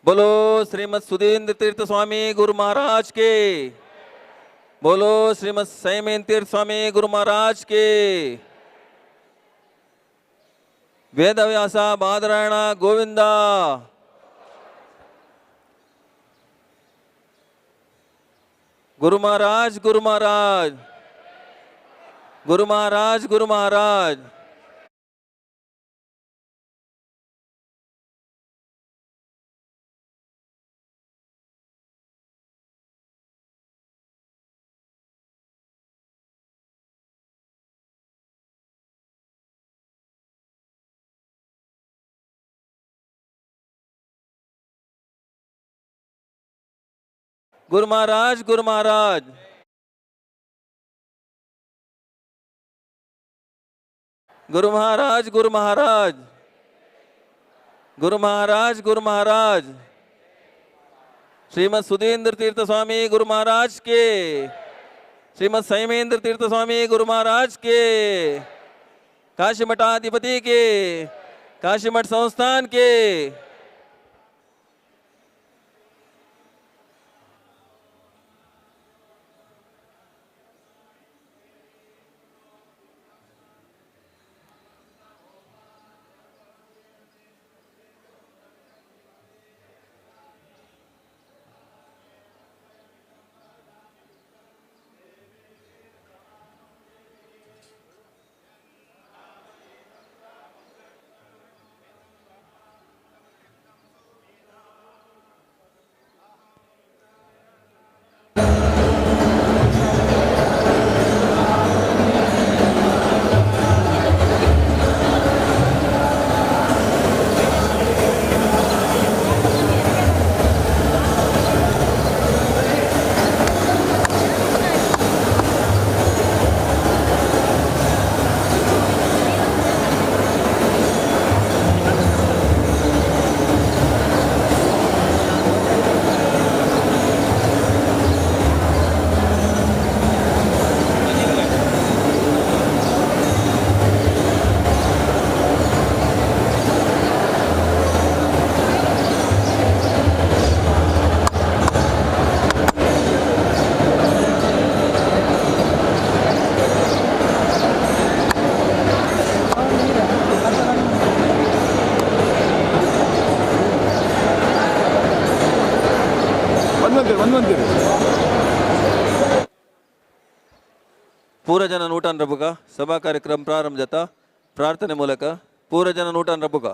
बोलो श्रीमद सुधीन्द्र तीर्थ स्वामी गुरु महाराज के, बोलो श्रीमद संयमेंद्र तीर्थ स्वामी गुरु महाराज के, वेदव्यासा बादरायण गोविंदा। गुरु महाराज गुरु महाराज गुरु महाराज गुरु महाराज। गुरु महाराज गुरु महाराज गुरु महाराज गुरु महाराज गुरु महाराज गुरु महाराज। श्रीमद सुधीन्द्र तीर्थ स्वामी गुरु महाराज के, श्रीमद संयमेंद्र तीर्थ स्वामी गुरु महाराज के, काशी मठाधिपति के, काशी मठ संस्थान के। ಪೂರಜನ ನೂಟನ್ ರಬುಗ ಸಭಾ ಕಾರ್ಯಕ್ರಮ ಪ್ರಾರಂಭ ಜತ ಪ್ರಾರ್ಥನೆ ಮೂಲಕ ಪೂರಜನ ನೂಟನ್ ರಬುಗ.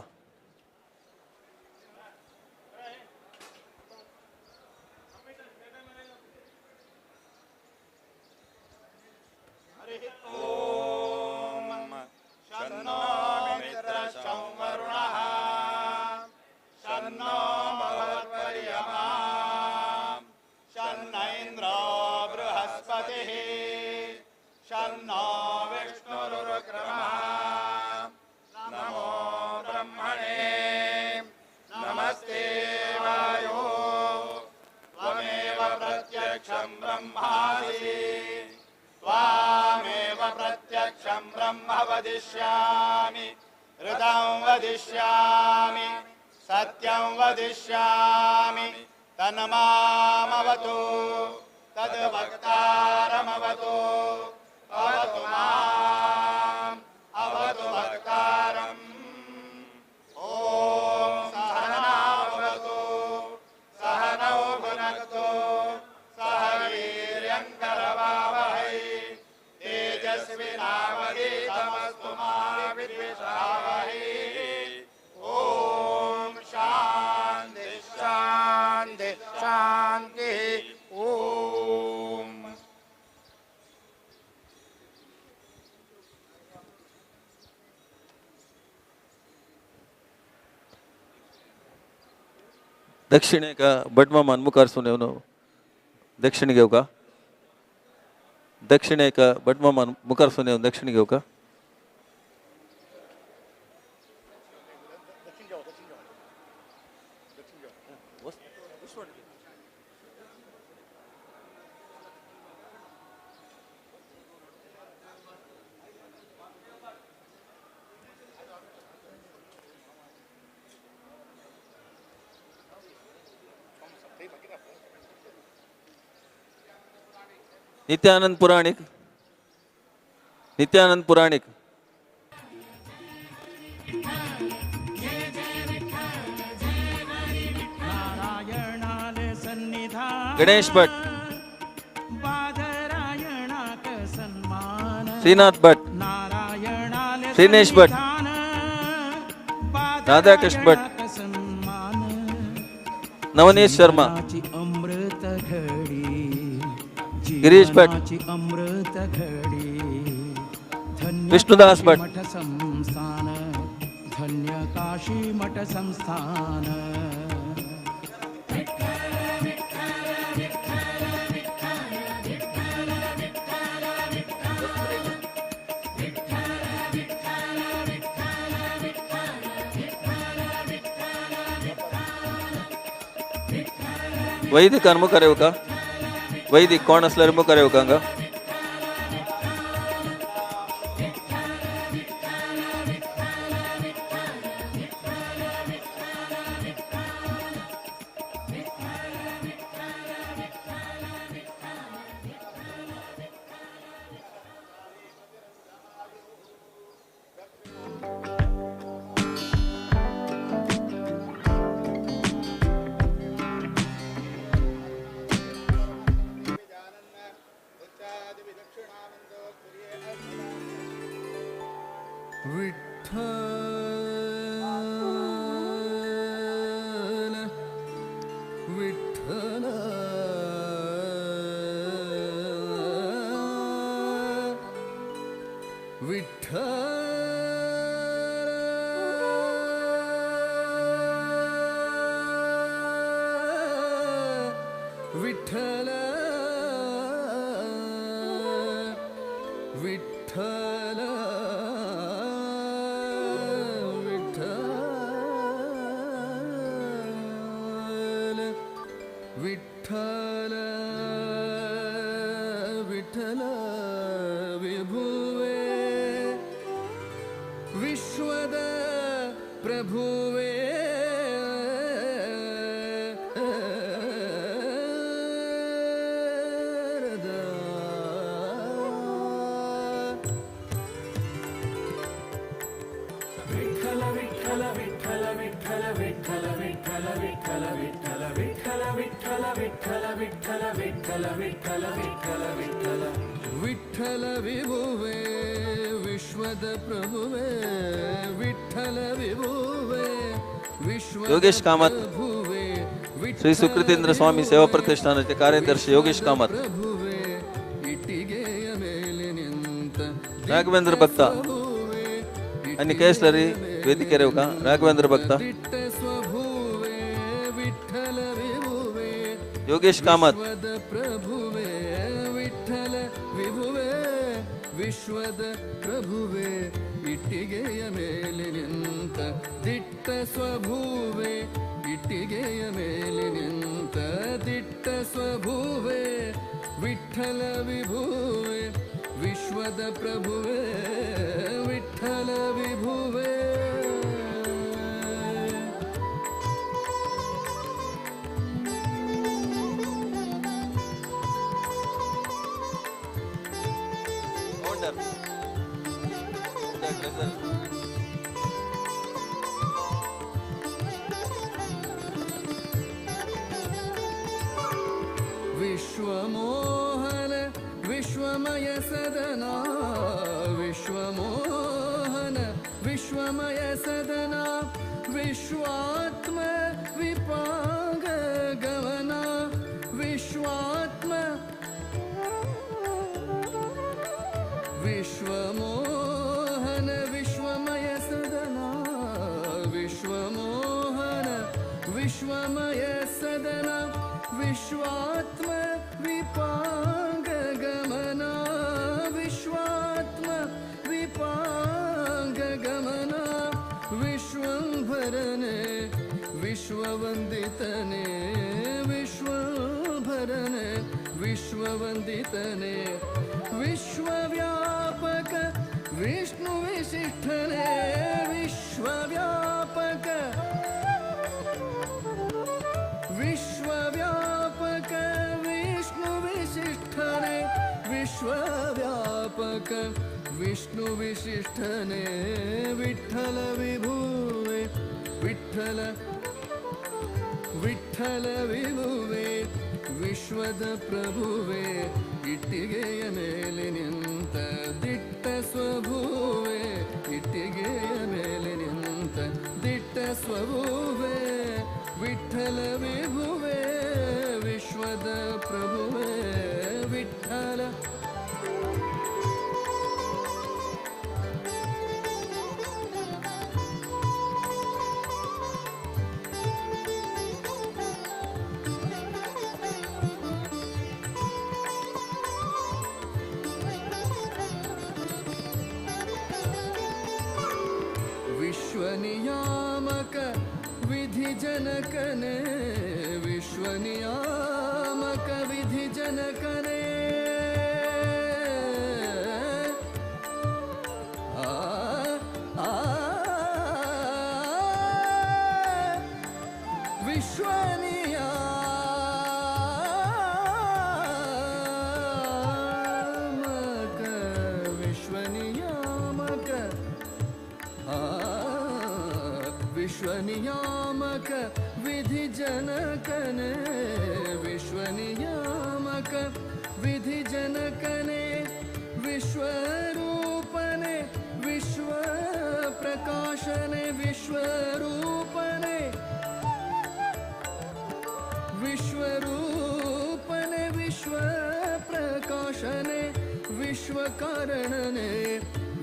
दक्षिणे का बटमामान मुखार सुनेवनो दक्षिण घेऊ का? दक्षिणे का बटमामान मुखार सुनेवन दक्षिण घेऊ का? नित्यानंद पुराणिक, नित्यानंद पुराणिक। गणेश भट्ट, श्रीनाथ भट्ट, श्रीनेश भट्ट, राधाकृष्ण भट्ट, नवनीत शर्मा, गिरीश भट्ट, विष्णुदास भट्ट, धन्य काशी मठ संस्थान। वैदिकान मुखार येवका, वैदिक कोण आसल्यार मुखार येवका हांगा। विठ्ठल विभुवे विश्वद प्रभुवे, विठ्ठल विभुवे विश्वद योगेश कामत, श्री सुकृतेंद्र स्वामी सेवा प्रतिष्ठानाचे कार्यदर्शी योगेश कामत, राघवेंद्र भक्ता आणि केसलरी वेदिकेर येवका, राघवेंद्र भक्ता, योगेश कामत, विश्वद प्रभुवे इಟ್ಟಿಗೆಯ ಮೇಲೆ ನಿಂತ ದಿಟ್ಟ ಸ್ವಭುವೆ, ಇಟ್ಟಿಗೆಯ ಮೇಲೆ ನಿಂತ ದಿಟ್ಟ ಸ್ವಭುವೆ, ವಿಠಲ ವಿಭುವೆ ವಿಶ್ವದ ಪ್ರಭುವೆ, ವಿಠಲ ವಿಭುವೆ। विश्वमोहन विश्वमय सदना, विश्वमोहन विश्वमय सदना, विश्वात्म विपांग गमना, विश्वात्म विश्वमोहन विश्वमय सदना, विश्वमोहन विश्वमय सदना, विश्वात्म विपांग गमना, विश्वात्म विपांग गमना, विश्वंभरने विश्ववंदितने, विश्वंभरने विश्ववंदितने, विश्वव्यापक विष्णु विशिष्ठने, विश्वव्यापक विश्वव्यापक विष्णु विशिष्ठने, विश्वव्यापक विष्णु विशिष्ठने विठ्ठल विभुवे विठ्ठल विठ्ठल विभुवे ವಿಶ್ವದ ಪ್ರಭುವೆ ಇಟ್ಟಿಗೆಯ ಮೇಲೆ ನಿಂತ ದಿಟ್ಟ ಸ್ವಭುವೆ ಇಟ್ಟಿಗೆಯ ಮೇಲೆ ನಿಂತ ದಿಟ್ಟ ಸ್ವಭುವೆ ವಿಠ್ಠಲ ವಿಭುವೆ ವಿಶ್ವದ ಪ್ರಭುವೆ ವಿಠ್ಠಲ. ವಿಶ್ವನಿಯಾಮಕ ವಿಧಿ ಜನಕನೇ ವಿಶ್ವನಿಯಾಮಕ ವಿಧಿ ಜನಕನೇ ಆ ಆ ವಿಶ್ವನಿಯಾಮಕ ವಿಶ್ವನಿಯಾಮಕ ವಿಶ್ವನಿಯಾಮಕ ವಿಧಿ ಜನಕನೇ ವಿಶ್ವನಿಯಾಮಕ ವಿಧಿ ಜನಕನೇ ವಿಶ್ವರೂಪನೇ ವಿಶ್ವ ಪ್ರಕಾಶನೆ ವಿಶ್ವರೂಪನೇ ವಿಶ್ವರೂಪನೇ ವಿಶ್ವ ಪ್ರಕಾಶನೆ ವಿಶ್ವಕಾರಣನೇ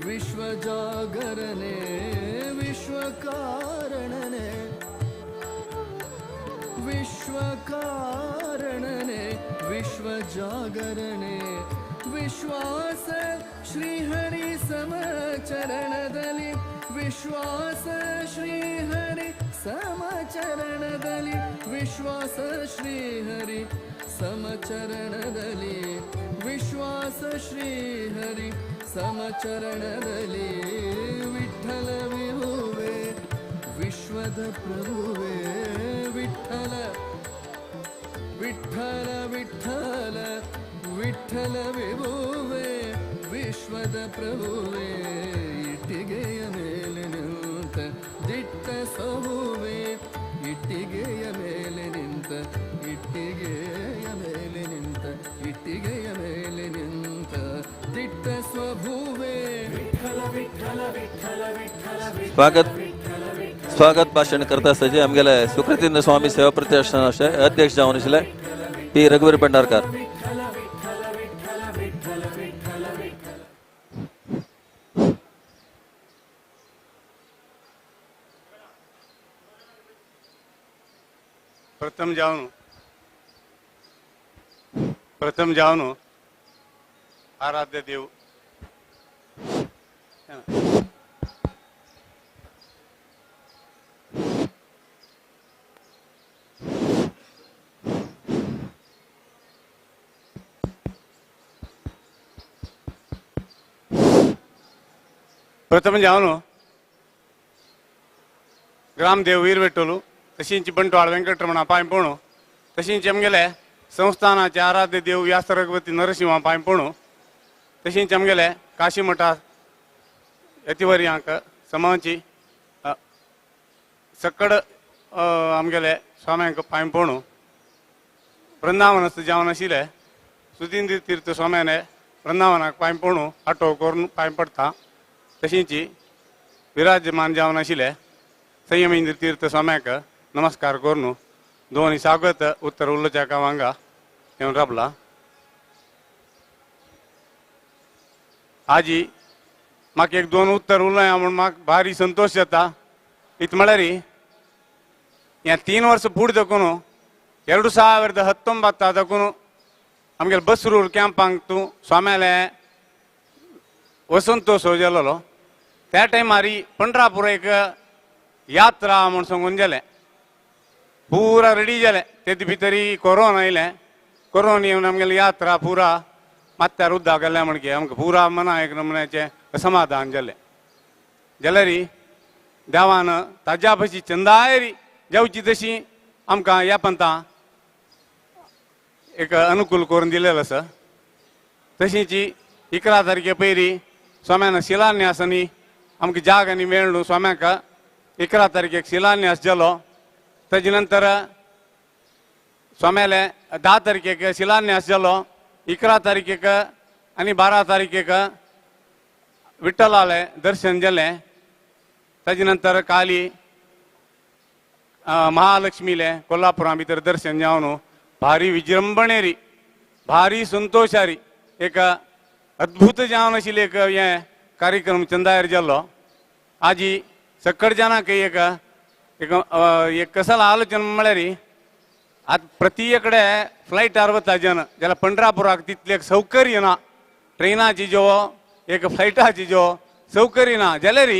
ವಿಶ್ವಜಾಗರಣೆ ವಿಶ್ವಕಾರಣನೆ ವಿಶ್ವಕಾರಣನೆ ವಿಶ್ವಜಾಗರಣೆ ವಿಶ್ವಾಸ ಶ್ರೀಹರಿ ಸಮಚರಣದಲ್ಲಿ ವಿಶ್ವಾಸ ಶ್ರೀಹರಿ ಸಮಚರಣದಲ್ಲಿ ವಿಶ್ವಾಸ ಶ್ರೀಹರಿ ಸಮಚರಣದಲ್ಲಿ ವಿಶ್ವಾಸ ಶ್ರೀಹರಿ ಸಮಚರಣದಲ್ಲಿ ವಿಠ್ಠಲ ವಿಭುವೆ ವಿಶ್ವದ ಪ್ರಭುವೆ ವಿಠ್ಠಲ ವಿಠ್ಠಲ ವಿಠ್ಠಲ ವಿಠ್ಠಲ ವಿಭುವೆ ವಿಶ್ವದ ಪ್ರಭುವೆ ಇಟ್ಟಿಗೆಯ ಮೇಲೆ ನಿಂತ ದಿಟ್ಟ ಸಭುವೆ ಇಟ್ಟಿಗೆಯ ಮೇಲೆ ನಿಂತ ಇಟ್ಟಿಗೆಯ ಮೇಲೆ ನಿಂತ ಇಟ್ಟಿಗೆಯ ಮೇಲೆ ನಿಂತ ದಿಟ್ಟ ಸ್ವಭುವೆ. स्वागत स्वागत भाषण करता आसताचे आमगेले सुकृतींद्र स्वामी सेवा प्रतिष्ठानाचे अध्यक्ष जावन आशिल्ले पी रघुवीर भंडारकर. प्रथम जावन आराध्य देव प्रथम जावन ग्रामदेव वीरवेटोलू तशींच बंटवाळ वेंकटरमणा पांयपोणू तशींच आमगेले संस्थानाचे आराध्य देव व्यास रघुपती नरसिंह पांयपोणू तशींच आमगेले काशीमठा यतिवर्यांक समांची सकड आमगेले स्वाम्यांक पांयपोणू वृंदावनस्थ जावन आशिल्ले सुधींद्र तीर्थ स्वाम्याने वृंदावनाक पांयपोणू आटो करून पांय पडटा तशींच विराजमान जावन आशिल्ले संयमेंद्र तीर्थ स्वाम्याक नमस्कार करून दोन स्वागत उत्तर उलोवच्या वांगा येवन राबला. आजी म्हाका एक दोन उत्तर उलया म्हूण म्हाका भारी संतोश जाता. इत म्हळ्यार ह्या 3 वर्स फुडें देखून 2019 देखून आमगेले बसरूर कॅम्पांक तूं स्वाम्याले वसंतोत्सव जालोलो त्या टायमार पंढरापूर एक यात्रा म्हूण सांगून जालें पुरा रेडी जालें. तेजे भितरी कोरोना येयलें कोरोना येवन आमगेली यात्रा पुरा मात्यार उद्दा गेल्या म्हणके आमकां पुरा मना एक नमुन्याचें असमाधान जालें. जाल्यार देवान ताज्या भशी चंदायरी जेवची तशी आमकां ह्या पंथा एक अनुकूल करून दिलेलो आसा. तशींच 11 तारखे पयली स्वाम्यान शिलान्यास आनी आमकां जाग आनी मेळ्ळो स्वाम्याक 11 तारखेक शिलान्यास जालो. ताजे नंतर स्वाम्याले 10 तारखेक शिलान्यास जालो. 11 तारखेक आनी 12 तारखेक विठ्ठलाले दर्शन जालें. ताजे नंतर काली महालक्ष्मीले कोल्हापुरा भितर दर्शन जावन भारी विजृंभणेरी भारी संतोषारी एक अद्भुत जावन आशिल्लें एक हें कार्यक्रम चंदायर जाल्लो. आजी सकट जाणांक एक एक एक कसलो आलोचन म्हळ्यार आतां प्रति कडे फ्लायटार वता जन जाल्यार पंढरापुराक तितलें एक सौकर्य ना, ट्रेनाची ज्यो एक फ्लायटाची ज्यो सौकर्य ना जाल्यार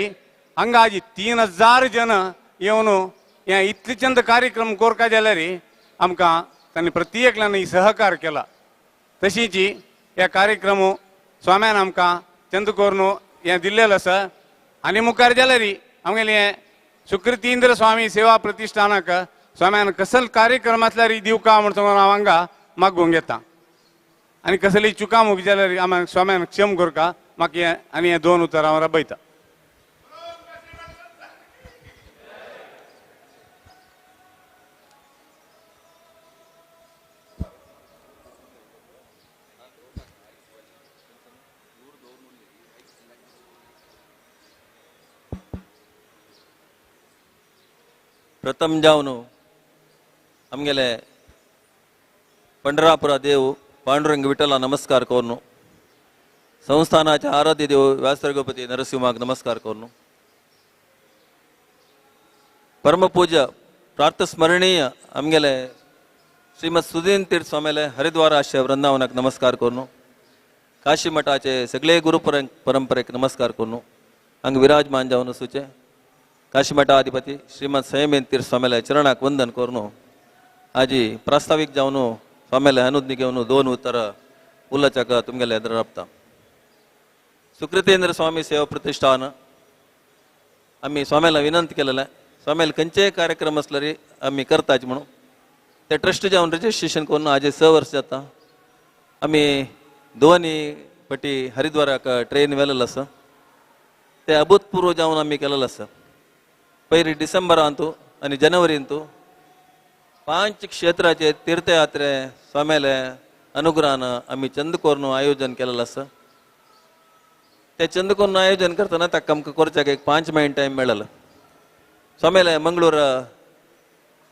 हांगा आजी 3000 जन येवन हें इतले चंद कार्यक्रम कोरका जाल्यार आमकां तांणी प्रत्येकल्यान सहकार केला. तशींच हे कार्यक्रम स्वाम्यान आमकां चंद करून हें दिल्लें आसा. आनी मुखार जाल्यार आमगेलें हें सुकृतींद्र स्वामी सेवा प्रतिष्ठानाक स्वाम्यान कसल कार्यक्रम आसल्यार दिवका म्हण सांगून हांव हांगा मागूंक येता. आनी कसली चुकामुक जाल्यार आमकां स्वाम्यान क्षम करका म्हाका हें आनी हें 2 उतरां हांव राबयता. प्रथम जावन आमगेले पंढरापुरा देव पांडुरंग विठ्ठला नमस्कार करून, संस्थानाचे आराध्य देव व्यासरगपती नरसिंहाक नमस्कार करून, परमपूज्य प्रार्थस्मरणीय आमगेले श्रीमद सुधीन तीर्थ स्वामीले हरिद्वार आश्रय वृंदावनाक नमस्कार करून, काशी मठाचे सगळे गुरु परंपरेक नमस्कार करून, हांगा विराजमान जावन आसूचे काशी मठाधिपती श्रीमद संयमेंद्र तीर्थ स्वामीले चरणाक वंदन करून आजी प्रास्ताविक जावन स्वामीले अनुज्ञा घेवन 2 उतर उलोवच्याक तुमगेले एदर राबता. सुकृतेंद्र स्वामी सेवा प्रतिष्ठान आमी स्वामीला विनंती केलेलें, स्वामीला खंयचेय कार्यक्रम आसल्यार आमी करताच म्हणून ते ट्रस्ट जावन रजिस्ट्रेशन करून आजी 6 वर्स जाता. आमी दोनी पटी हरिद्वाराक ट्रेन व्हेलेलो आसा, ते अभूतपूर्व जावन आमी केलेलो आसा. पयली डिसेंबरांतू आनी जनवरींतू 5 क्षेत्राचे तीर्थयात्रे स्वाम्याले अनुग्रहान आमी चंदकोर्न आयोजन केलेलें आसा. ते चंदकोर्न आयोजन करतना ताका आमकां करच्याक एक 5 म्हयने टायम मेळलो. स्वाम्याले मंगळूर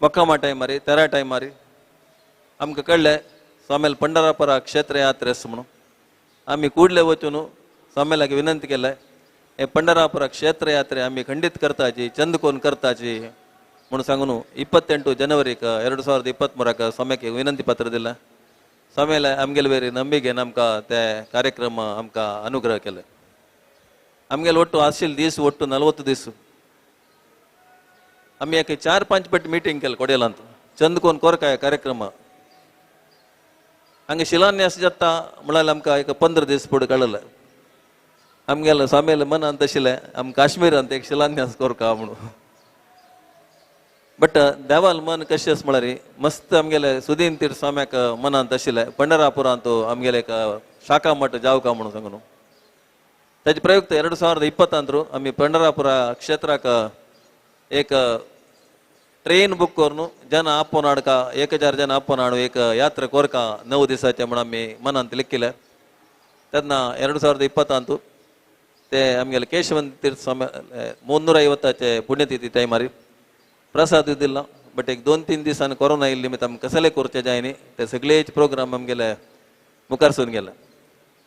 मक्कामा टायमार तेरा टायमार आमकां कळ्ळें स्वाम्याले पंढरापुरा क्षेत्र यात्रे आसा म्हणून आमी कुडले वचून स्वाम्यालाक विनंती केलें, हे पंढरापुरा क्षेत्र यात्रे आमी खंडित करताची चंदकोन करताची म्हणून सांगून 28 जनवरीक 2023 स्वाम्याक विनंती पत्र दिलें. स्वाम्याले आमगेले वेरी ನಂಬಿಕೆन आमकां ते कार्यक्रम आमकां अनुग्रह केले. आमगेले ಒಟ್ಟು आशिल्ले दीस ಒಟ್ಟು 40 दीस आमी एक 4-5 पट मिटींग केले कोडेलांत चंदकोन कोरकाय कार्यक्रम. हांगा शिलान्यास जाता म्हळ्यार आमकां एक 15 दीस फुडें कळ्ळें. आमगेले स्वाम्याले मनांत आशिल्लें आम काश्मीरांत एक शिलान्यास कोरका म्हणून, बट देवाल मन कशें आसा म्हळ्यार मस्त आमगेले सुदीन तीर्थ स्वाम्याक मनांत आशिल्लें पंढरापुरांत आमगेले एक शाखा मठ जावका म्हणून सांगून ताजे प्रयुक्त 2020 आमी पंढरापुरा क्षेत्राक एक ट्रेन बुक करून जन आपोवन हाडका 1000 जन आपोवन हाडून एक यात्रा कोरका 9 दिसाचे म्हूण आमी मनांत लिखिल्लें. तेन्ना 2020 ते आमगेले केशवंत तीर्थ स्वामी 350 पुण्यतिथी टायमार प्रसाद दिला. बट एक 2-3 दिसांनी कोरोना येयल्ली निमित्त आमकां कसले करचे जाय न्ही ते सगळेच प्रोग्राम आमगेले मुखार गेले.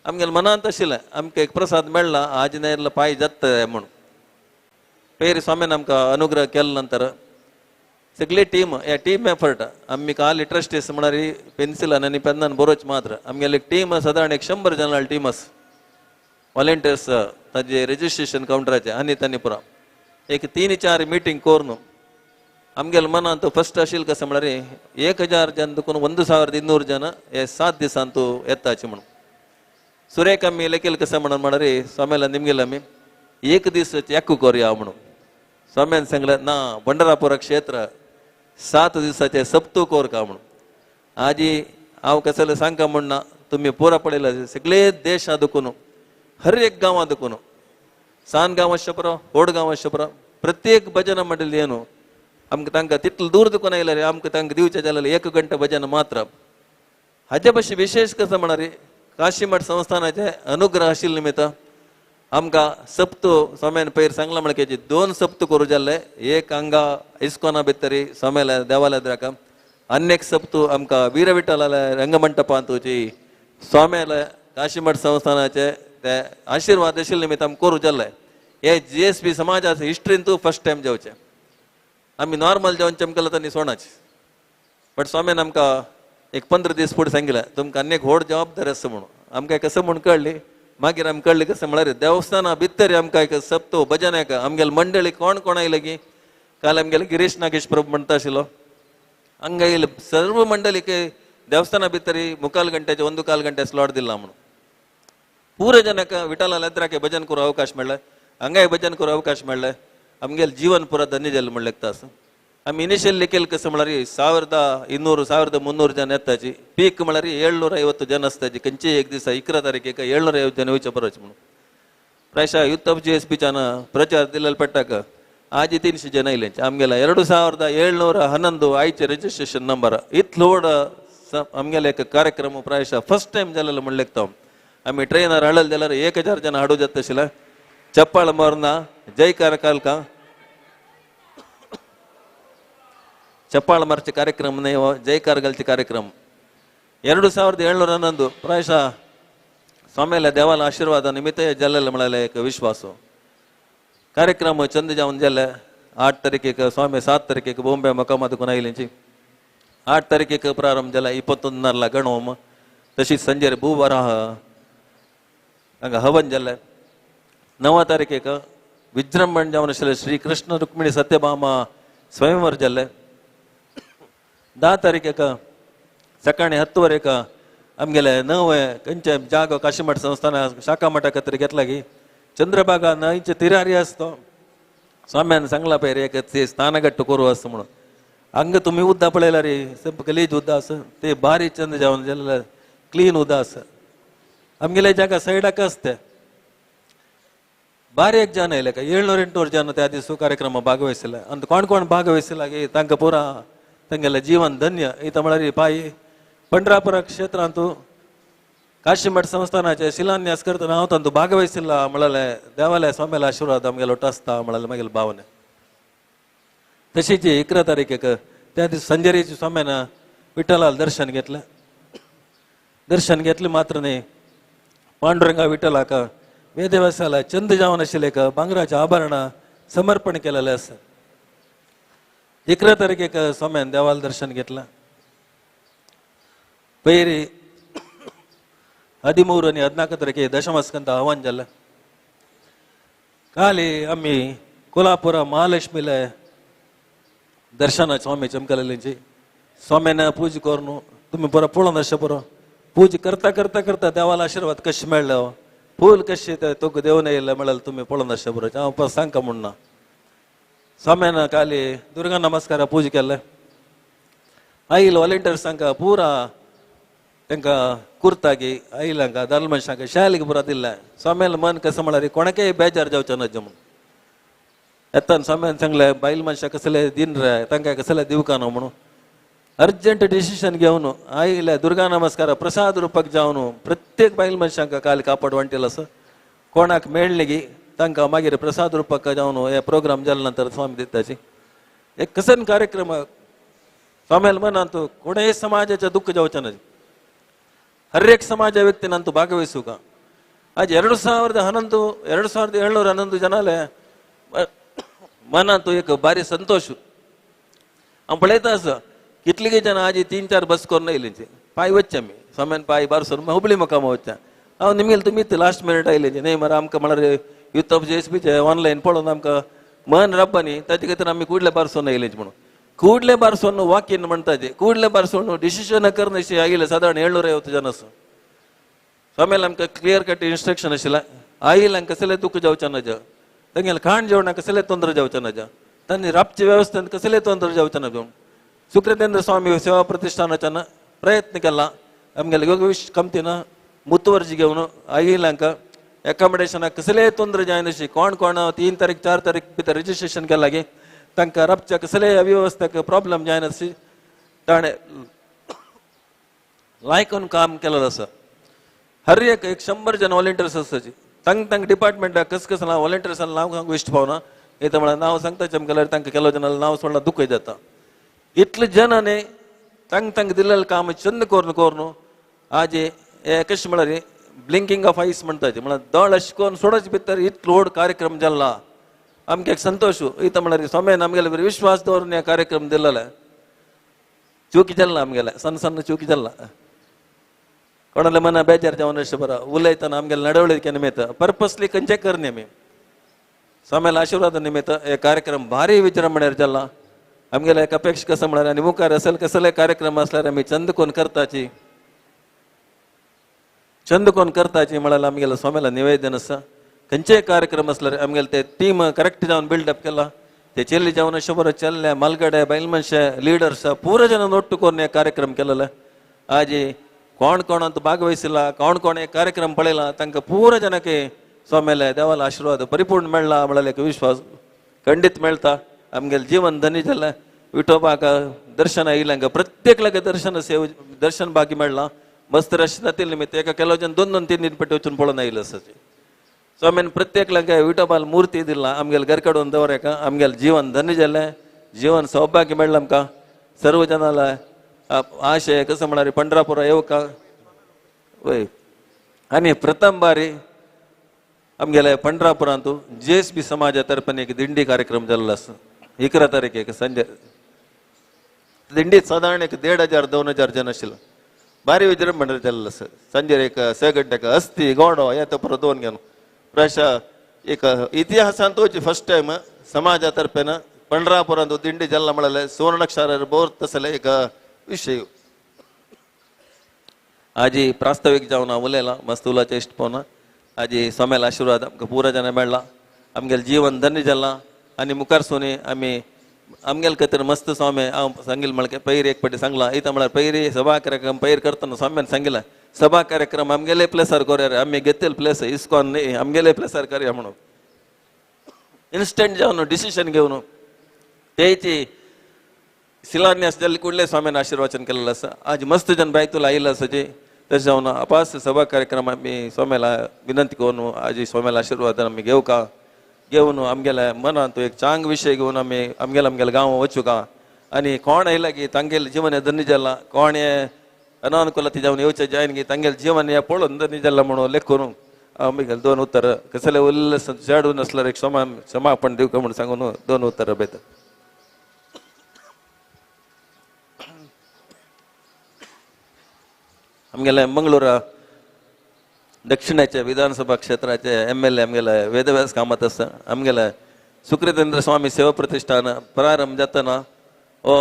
आमगेले मनांत आशिल्लें आमकां एक प्रसाद मेळ्ळा आज नायला पांय जाता म्हूण. पेरी स्वामीन आमकां अनुग्रह केले नंतर सगळे टीम ह्या टीम एफर्ट आमी काल ट्रस्टीस म्हळ्यार पेन्सिलान आनी पेन्नान बरोवचें मात्र आमगेले टीम सादारण एक 100 जाणां टीम आसा वॉलेंटियर्स ताजे रजिस्ट्रेशन कावंटराचे आनी तांणी पुरा एक 3-4 मिटींग करून आमगेले मनांत फस्ट आशिल्लें कशें म्हळ्यार 1000 जन देखून 1200 जन हे 7 दिसांत येताचे म्हणून. सुरेख आमी लेखिल्लें कशें म्हणून म्हळ्यार स्वाम्याला निमगेले आमी एक दीस एकू करुया म्हणून. स्वाम्यान सांगलें ना पंढरापुरा क्षेत्र 7 दिसाचे सप्तू कोरका म्हणून. आजी हांव कसले सांगका म्हण ना तुम्ही पुरा पळयला सगळे देशा दुखून हर एक गांवां दुखून सान गांव आसचें पुरो व्हड गांव आसचें पुरो प्रत्येक भजन मंडळी न्हू आमकां तांकां तितलो दूर दुखून आयल्यार आमकां तांकां दिवचें जाल्यार एक घंटा भजन मात्र. हाजे भशेन विशेष कसं म्हणारी काशीमठ संस्थानाचे अनुग्रह आशिल्ले निमित्त आमकां सप्त स्वाम्यान पयर सांगलां म्हणल्यार दोन सप्त करूं जाल्ले, एक हांगा इस्कॉना भितरी स्वाम्याल्या देवालया आनी एक सप्त आमकां वीरविठलाल्या रंगमंटपांत जी स्वाम्याल्या काशीमठ संस्थानाचे ते आशिर्वाद आशिल्ले निमित्त आमकां करूं जाल्ले. हे जी एस पी समाजाचे हिस्ट्रींतू फर्स्ट टायम जावचें. आमी नॉर्मल जेवण चमकला तांणी सोणाची बट स्वाम्यान आमकां एक 15 दीस फुडें सांगिल्लें तुमकां आनी एक व्हड जबाबदारी आसा म्हणून. आमकां कसं म्हूण कळ्ळी मागीर आमकां कळ्ळी कसं म्हळ्यार देवस्थाना भितर आमकां एक सप्तो भजन एक आमगेले मंडळी कोण कोण आयले की काल आमगेले गिरीश नागेश प्रभू म्हणटा आशिल्लो हांगा येयले सर्व मंडळीक देवस्थाना भितर मुखाल घंट्याचे 1 काल घंटे स्लॉट दिला म्हणून पुरो जनाक विठाला लेत्राके भजन करूं अवकाश मेळ्ळें, हांगाय भजन करूं अवकाश मेळ्ळें. आमगेले जीवन पुरा धन्य जालें म्हणलें आसा. आमी इनिशियल केले कसं म्हळ्यार 1200 1300 ಜನ ಎತ್ತಾಚಿ ಪೀಕ್ म्हळ्यार 750 ಜನ आसताची खंयचे एक दिसा 11 तारखेक 750 जन वयचे बरोच म्हणून. प्रायशा युथ ऑफ जी एस पीच्यान प्रचार दिलेलो पेट्टाक आजी 300 जन आयले आमगेला 2711 आयचे रजिस्ट्रेशन नंबर इतलो व्हड आमगेले एक कार्यक्रम प्रायशा फर्स्ट टायम जालेलो म्हणलें आमी ट्रेनार हाडले जाल्यार 1000 जन हाडू जाता आशिल्लें. चप्पाळ मारना जयकार कालका चप्पाळ मारचे कार्यक्रम न्हय हो जयकार घालचे कार्यक्रम. 2711 प्रायशः स्वाम्याल्या देवाला आशीर्वाद निमित्त जाल्लें म्हळ्यार एक विश्वास. कार्यक्रम चंद जावन जाले 8 तारखेक स्वामी 7 तारखेक बॉम्बे मकामात आयलींची 8 तारखेक प्रारंभ जाला 21 गणोम तशीच संजेर भूवराह हांगा हवन जालें. 9 तारखेक विजृंभण जावन आशिल्लें श्री कृष्ण रुक्मिणी सत्यभामा स्वयंवर जालें. 10 तारखेक सकाळी 10:30 आमगेले नवे खंयचे जागो काशीमठ संस्थान शाखा मठा खातीर घेतला की चंद्रभागा न्हंयचे तिरारी आसतो स्वाम्यान सांगला पयर एक ते स्थानगट्ट करूं आसता म्हणून. हांगा तुमी उद्दा पळयला रे सब गलीज उद्दा आसा ते बारीक चंद जावन जाल्यार क्लीन उद्दा आसा. आमगेले जागा सायडाक आसता बारीक जन आयले काय 700 800 जन त्या दिसा कार्यक्रमा भागवहिसले आनी कोण कोण भागवहिसले की तांकां पुरा तांगेलें जीवन धन्य. इथं म्हळ्यार पाई पंढरापुरा क्षेत्रांतू काशीमठ संस्थानाचे शिलान्यास करतना हांव तांतू भागवहिसला म्हळ्यार देवाल्या स्वाम्याला आशीर्वाद आमगेलो आसता म्हळ्यार मागेलो भावने. तशीच 11 तारखेक त्या दिसा संजेरीच्या स्वाम्यान विठ्ठलाला दर्शन घेतलें. दर्शन घेतलें मात्र न्ही पांडुरंगा विठ्ठलाक वेदव्यासाला चंद जावन आशिल्लें एक भांगराचें आभरणां समर्पण केलेलें आसा. 11 तारखेक स्वाम्यान देवाला दर्शन घेतलें. पयर 13 आनी 14 तारखे दशमस्कंद आव्हान जालें. काली आमी कोल्हापूर महालक्ष्मीले दर्शना स्वामी चमकलेलींची स्वाम्यान पूजा करून तुमी बरो पळोवन आसचें बरो पूजा करता करता करता देवाला आशिर्वाद कशें मेळ्ळो फूल कशें ते तुका देवन येयलें म्हळ्यार तुमी पळोवन आसचें बरो हांव परत सांगता म्हूण ना. स्वाम्यान काली दुर्गा नमस्कार पूजा केल्लें. आयल वॉलंटियर्सांक पुरा तांकां कुर्तागी आयल हांकां दाल मनशांक शालीक पुरा दिल्लें. स्वाम्यान मन कसं म्हळ्यार कोणाकय बेजार जावचें ना म्हणून येतान स्वाम्यान सांगलें बायल मनशां कसले दिन रे तांकां कसले दिवका न्हू म्हणून अर्जंट डिसिशन घेवन आयले दुर्गा नमस्कार प्रसाद रुपाक जावन प्रत्येक बायल मनशांक काल कापड वांटेल आसा कोणाक मेळ्ळें की तांकां मागीर प्रसाद रुपाक जावन हे प्रोग्राम जाले नंतर स्वामी दिताची एक कसन कार्यक्रम स्वाम्याल मनांत कोणेय समाजाचें दुःख जावचें ना हर एक समाजा व्यक्तीन भागवहिಸುಕ. आज 2011 2711 जनाले मनांत एक भारी संतोष. हांव पळयता आसा कितलीं जन आज 3-4 बस करून आयलींची पांय वचचे आमी स्वाम्यान पांय बारसून हुबळी मुकाम वचचे हांव निमगेल तुमी लास्ट मिनट आयलें न्हय मरे आमकां म्हळ्यार युथ ऑफ जी एस पीचे ऑनलायन पळोवन आमकां मन रब्बा न्ही ताजे खातीर आमी कुडले बारसून आयलें म्हणून कुडले बारसून वाकीन म्हणटा ते कुडले बारसून डिसिशन करनशी आयले सादारण 750 जन आसा. स्वाम्यान आमकां क्लियर कट इन्स्ट्रक्शन आशिल्लें आयिल्ल्यांक कसलें दुःख जावचें ना तांगेलें खाण जेवणाक कसलें तोंद्र जावचें ना तांणी राबचे वेवस्थेन कसलें तोंद्र जावचें ना. सुकृतेंद्र स्वामी सेवा प्रतिष्ठानाच्यान प्रयत्न केला आमगेले योगेश कमतीन मुतुवर्जी घेवन आयिल्ल्यांक एकोमोडेशनाक कसलेय तोंदरे जायनाशी कोण कोण 3 तारीख 4 तारीख भितर रजिस्ट्रेशन केलां गे तांकां राबच्या कसलेय अव्यवस्थेक प्रॉब्लम जायनाशी ताणें लायकून काम केलें आसा. हर एक 100 जण व्हॉलेंटियर्स आसाची तांक तांक डिपार्टमेंटाक कस कस नांव व्हॉलेंटियर्सान नांव सांगू इश्ट पावना येता म्हळ्यार नांव सांगता चमकेल्यार तांकां केलो जणां नांव सोडला दुखय जाता. इतले जणांनी तांक तांक दिल्लें काम चंद करून करून आज हे कशें म्हळ्यार ब्लिंकींग ऑफ आयस म्हणटा ते म्हळ्यार दोळ अशें करून सोडाचे भितर इतलो व्हड कार्यक्रम जाल्ला आमकां एक संतोश इतना म्हळ्यार स्वाम्यान आमगेले बरें विश्वास दवरून हे कार्यक्रम दिल्लेले चुकी जाल्ला आमगेले सन्न सन्न चुकी जाल्ला कोणाले मना बेजार जावन अशें बरो उलयतना आमगेले नडवळीके निमित्त पर्पसली खंयचे करनी आमी स्वाम्याला आशिर्वादा निमित्त हे कार्यक्रम भारी विजृंभणेर जाल्ला आमगेले एक अपेक्षा कसं म्हळ्यार आनी मुखार असेल कसले कार्यक्रम आसल्यार आमी चंद कोण करताची चंद कोण करताची म्हळ्यार आमगेले स्वाम्याला निवेदन आसा. खंयचेय कार्यक्रम आसल्यार आमगेले ते टीम करेक्ट जावन बिल्डअप केला ते चेल्ले जावन अशें बरो चल्ले मालगडे बायल मनशे लिडर्स पुरो जण ಒಟ್ಟು करून हे कार्यक्रम केलेले. आज कोण कोणांत भागवहिसला कोण कोण हे कार्यक्रम पळयला तांकां पुरो जणांक स्वाम्याले देवाला आशिर्वाद परिपूर्ण मेळ्ळा म्हळ्यार एक विश्वास खंडीत मेळटा. आमगेले जीवन धनी जालें विठोबाक दर्शन आयिल्ल्यांक प्रत्येकल्याक दर्शन सेव दर्शन बाकी मेळ्ळां मस्त रश जातील निमित्त एका ಕೆಲವು जन 2 2 3 3 पट्टी वचून पळोवन आयिल्ले आसा. स्वाम्यान प्रत्येकल्याक विठोबाल मूर्ती दिला आमगेले घर काडून दवर एका आमगेले जीवन धन्य जालें जीवन सौभाग्य मेळ्ळें आमकां सर्व जनाला आशे कसं म्हळ्यार पंढरापुरा येवका वय. आनी प्रथम बारी आमगेले पंढरापुरांतू जे एस बी समाजा तर्फान एक दिंडी कार्यक्रम जाल्लो आसा 11 तारखेक संजय दिंडीत सादारण एक 1500 2000 जन आशिल्लो भारी विजृंभण जाल्लो आसा. संजय एक 6 गंट्याक अस्थी गोंडो हे तो परत दोन घेवन प्रायशः एक इतिहासांत वचची फर्स्ट टायम समाजा तर्फेन पंढरापुरांत दिंडी जाल्ला म्हळ्यार सुवर्णाक्षरार बोर तसले एक विशय. आजी प्रास्तावीक जावन हांव उलयलां मस्त उलोवचें इश्ट पावना. आजी स्वाम्याला आशिर्वाद आमकां पुरो जाणां मेळ्ळा आमगेलें जीवन धन्य जालां आनी मुखार सोनी आमी आमगेले खातीर मस्त स्वामी हांव सांगिल्लें म्हळ्यार पैर एक फावटी सांगलां इतना म्हळ्यार पैरी सभा कार्यक्रम पैर करतना स्वाम्यान सांगिल्लें सभा कार्यक्रम आमगेले प्लेसार करया आमी घेतले प्लेस इस्कॉन न्ही आमगेले प्लेसार करया म्हणून इन्स्टंट जावन डिसिशन घेवन तेची शिलान्यास जाल्ले कुडले स्वाम्यान आशिर्वचन केल्लें आसा. आज मस्त जन बायतूल आयिल्लो आसा जे तशें जावन अपास सभा कार्यक्रम आमी स्वाम्याला विनंती करून आज स्वाम्याला आशिर्वाद आमी घेवका घेवन आमगेल्या मनांत एक चांग विशय घेवन आमी आमगेले आमगेले गांव वचूका आनी कोण आयला की तांगेले जीवन हें धन्य जालां कोण हें अनानुकुलती जावन येवचें जायन की तांगेलें जीवन हें पळोवन धन्य जालां म्हणून लेखून आमगेले 2 उत्तर कसले उरले चेडून नासल्यार एक क्षमा क्षमापण दिवका म्हणून सांगून 2 उत्तर बेता. आमगेले मंगळूर दक्षिणाचे विधानसभा क्षेत्राचे MLA आमगेले वेदव्यास कामत आसा. आमगेले सुकृतेंद्र स्वामी सेवा प्रतिष्ठान प्रारंभ जातना हो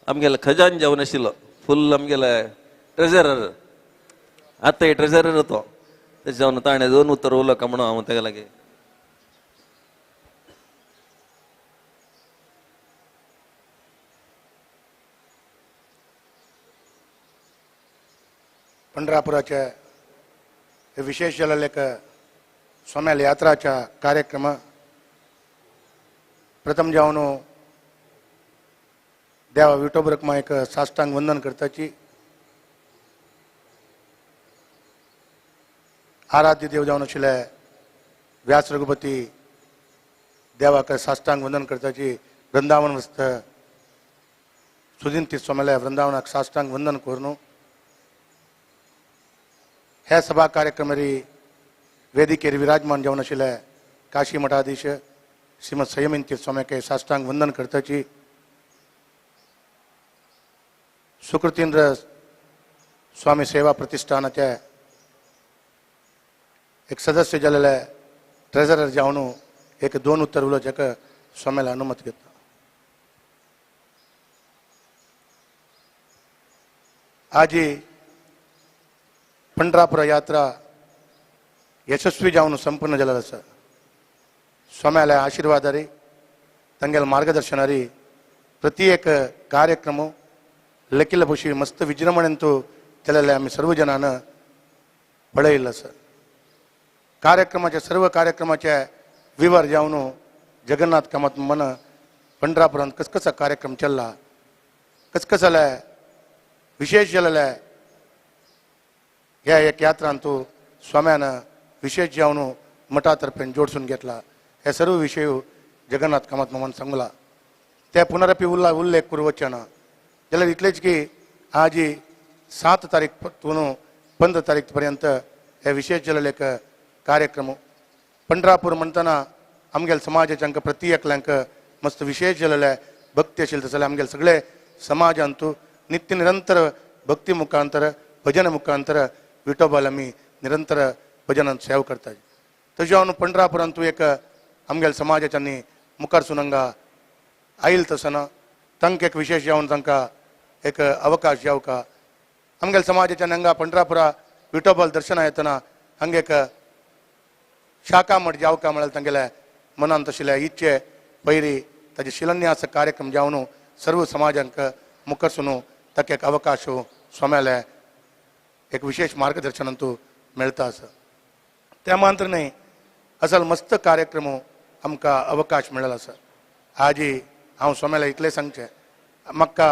आमगेले खजान जावन आशिल्लो फुल आमगेले ट्रेजरर आतां ट्रेजरर तो तेजे जावन ताणें 2 उत्तर उलोवका म्हणून हांव तेका लागीं. पंढरापुराच्या विशेष जाल्ले एक स्वाम्याल यात्राच्या कार्यक्रम प्रथम जावन देवा विठोबा रखमा एक साष्टांग वंदन करताची आराध्य देव जावन आशिल्ले व्यास रघुपती देवाक साष्टांग वंदन करताची वृंदावन वस्त सुदिन स्वाम्याला वृंदावनाक साष्टांग वंदन करून ह्या सभा कार्यक्रमारी वेदिकेर विराजमान जावन आशिल्ले काशी मठाधीश श्रीमद संयमीन तीर्थ स्वाम्याक साष्टांग वंदन करताची सुकृतींद्र स्वामी सेवा प्रतिष्ठानाचे एक सदस्य जाल्ले ट्रेजरर जावन एक 2 उत्तर उलोवच्याक स्वाम्याला अनुमत घेता. आजी पंढरापुर यात्रा यशस्वी जावन संपन्न जाल्ली आसा. स्वाम्याल्या आशिर्वादारी तांगेल्या मार्गदर्शनारी प्रति एक कार्यक्रम लकील भोशी मस्त विजृंभणेंतु केलेले आमी सर्व जणान पळयल्लो आसा. कार्यक्रमाचे सर्व कार्यक्रमाचे विवर जावन जगन्नाथ कामत मन पंढरापुरांत कसकसा कार्यक्रम चल्ला, कसकसले विशेष जालेले ह्या एक यात्रांतू स्वाम्यान विशेष जावन मठा तर्फेन जोडसून घेतला. हे सर्व विषय जगन्नाथ कामत मामान सांगला. ते पुनरपी उल्लेख करू वचना जाल्यार इतलेच की आजी 7 तारीख तून 15 तारीख पर्यंत हे विशेष जालेले एक कार्यक्रम पंढरापूर म्हणटना आमगेले समाजाच्यांक प्रति एकल्यांक मस्त विशेष जालेले भक्ती आशिल्ले तसले आमगेले सगळे समाजांतू नित्य निरंतर भक्ती मुखांतर भजन मुखांतर विठोबाल आमी निरंतर भजनान सेवा करता. तशें हांव पंढरापुरांतू एक आमगेले समाजाच्यांनी मुखार सुनंगा आयल तसना तांकां एक विशेष जावन तांकां एक अवकाश जावका. आमगेले समाजाच्या हांगा पंढरापुरा विठोबाल दर्शना येतना हांगा एक शाखा मठ जावका म्हळ्यार तांगेले मनांत आशिल्ले इच्छे पयरी ताजे शिलान्यास कार्यक्रम जावन सर्व समाजांक मुखार सुनू ताका एक अवकाश स्वाम्याले एक विशेष मार्गदर्शनांतू मेळता आसा. त्या मात्र न्हय असल मस्त कार्यक्रम आमकां अवकाश मेळ्ळो आसा. आजी हांव स्वाम्याला इतलें सांगचें, म्हाका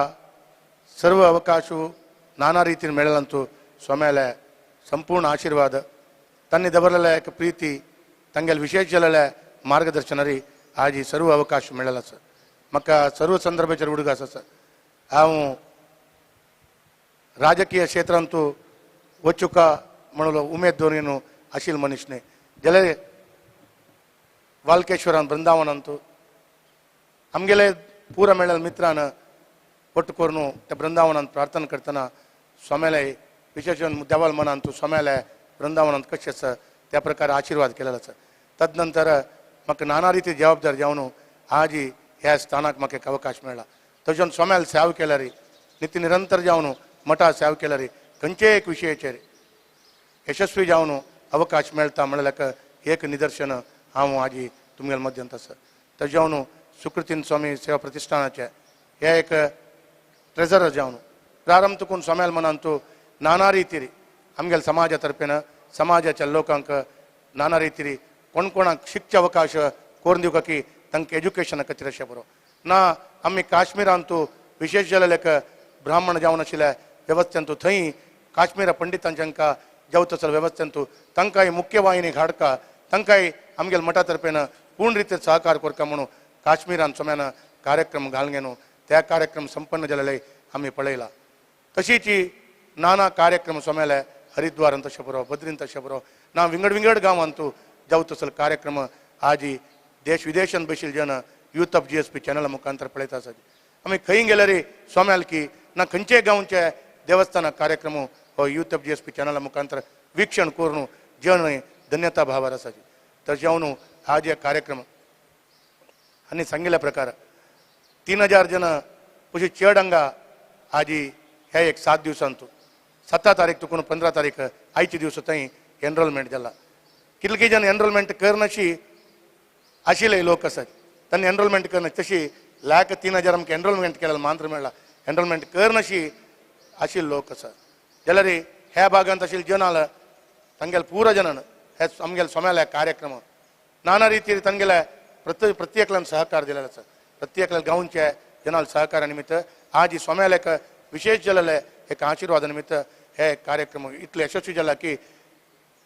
सर्व अवकाश नाना रितीन मेळ्ळो स्वाम्याले संपूर्ण आशीर्वाद तांणी दवरलेले एक प्रिती तांगेले विशेष जालेले मार्गदर्शनारी आजी सर्व अवकाश मेळ्ळो आसा. म्हाका सर्व संदर्भाचेर उडगास आसा. हांव राजकीय क्षेत्रांतू वचुका म्हणलो उमेद दवरून आशिल्लो मनीस न्हय. जाल्यार वालकेश्वरान वृंदावनांतू आमगेले पुरा मेळ्ळे मित्रान ಒಟ್ಟು करून त्या वृंदावनांत प्रार्थना करतना स्वाम्याले विशेष देवाल मनांतू स्वाम्याले वृंदावनांत कशें आसा त्या प्रकारे आशीर्वाद केलेलो आसा. तदनंतर म्हाका नाना रिती जबाबदार जावन आजी ह्या स्थानाक म्हाका एक अवकाश मेळ्ळा. तशें स्वाम्याल सेवा केल्यार नित्य निरंतर जावन मठा सेवा केल्यार खंयचेय एक विशयाचेर यशस्वी जावन अवकाश मेळटा म्हणल्यार एक निदर्शन हांव आजी तुमगेले मध्यंत आसा. तशें जावन सुकृतीन स्वामी सेवा प्रतिष्ठानाचे हे एक ट्रेजरर जावन प्रारंभ तुकून स्वाम्याल मनांतू नाना रितीरी आमगेले समाजा तर्फेन समाजाच्या लोकांक नाना रितीरी कोण कोणाक शिकचे अवकाश करून दिवका की तांकां एज्युकेशना खातीर अशें बरो ना. आमी काश्मीरांतू विशेष जालेले एक ब्राह्मण जावन आशिल्ले वेवस्थेंतू थंय काश्मीरा पंडितांच्या जावत वेवस्थेंतू तांकांय मुख्य वाहिनी हाडका तांकांय आमगेले मठा तर्फेन पूर्ण रितीन सहकार करका म्हणून काश्मीरान स्वाम्यान कार्यक्रम घालून घेवन त्या कार्यक्रम संपन्न जालेले आमी पळयला. तशीच नाना कार्यक्रम स्वाम्याले हरिद्वारांत तशें बरो बद्रीन तशें बरो ना विंगड विंगड गांवांतू जावत तसलो कार्यक्रम आजी देश विदेशांत बशिल्ले जन यूथ ऑफ GSP चॅनला मुखांतर पळयता आसा. आमी खंय गेल्यार स्वाम्याल की ना खंयचे गांवचे देवस्थाना कार्यक्रम हो यूथ ऑफ GSP चॅनला मुखांतर वीक्षण करून जन धन्यता भावार आसा. तर जावन हा जे कार्यक्रम आनी सांगिल्ल्या प्रकार 3000 जन पशी चड हांगा आजी हे एक 7 दिवसांतू 7 तारीख तुकून 15 तारीख आयचे दिवस थंय एनरोलमेंट जाला. कितले जन एनरोलमेंट करनाशी आशिल्ले लोक आसात तांणी एनरोलमेंट करना तशी लाख 3000 आमकां एनरोलमेंट केलें मात्र मेळ्ळा. एनरोलमेंट करनाशी आशिल्ले लोक आसात. जाल्यार ह्या भागांत आशिल्ले जनाल तांगेले पुरा जनान हे आमगेले स्वाम्याले कार्यक्रम नाना रितीर तांगेले प्रत्येकल्यान सहकार दिलेलो आसा. प्रत्येकल्या गांवचे जनाल सहकारा निमित्त आज स्वाम्याले एक विशेष जालेले एक आशीर्वादा निमित्त हे कार्यक्रम इतले यशस्वी जाला की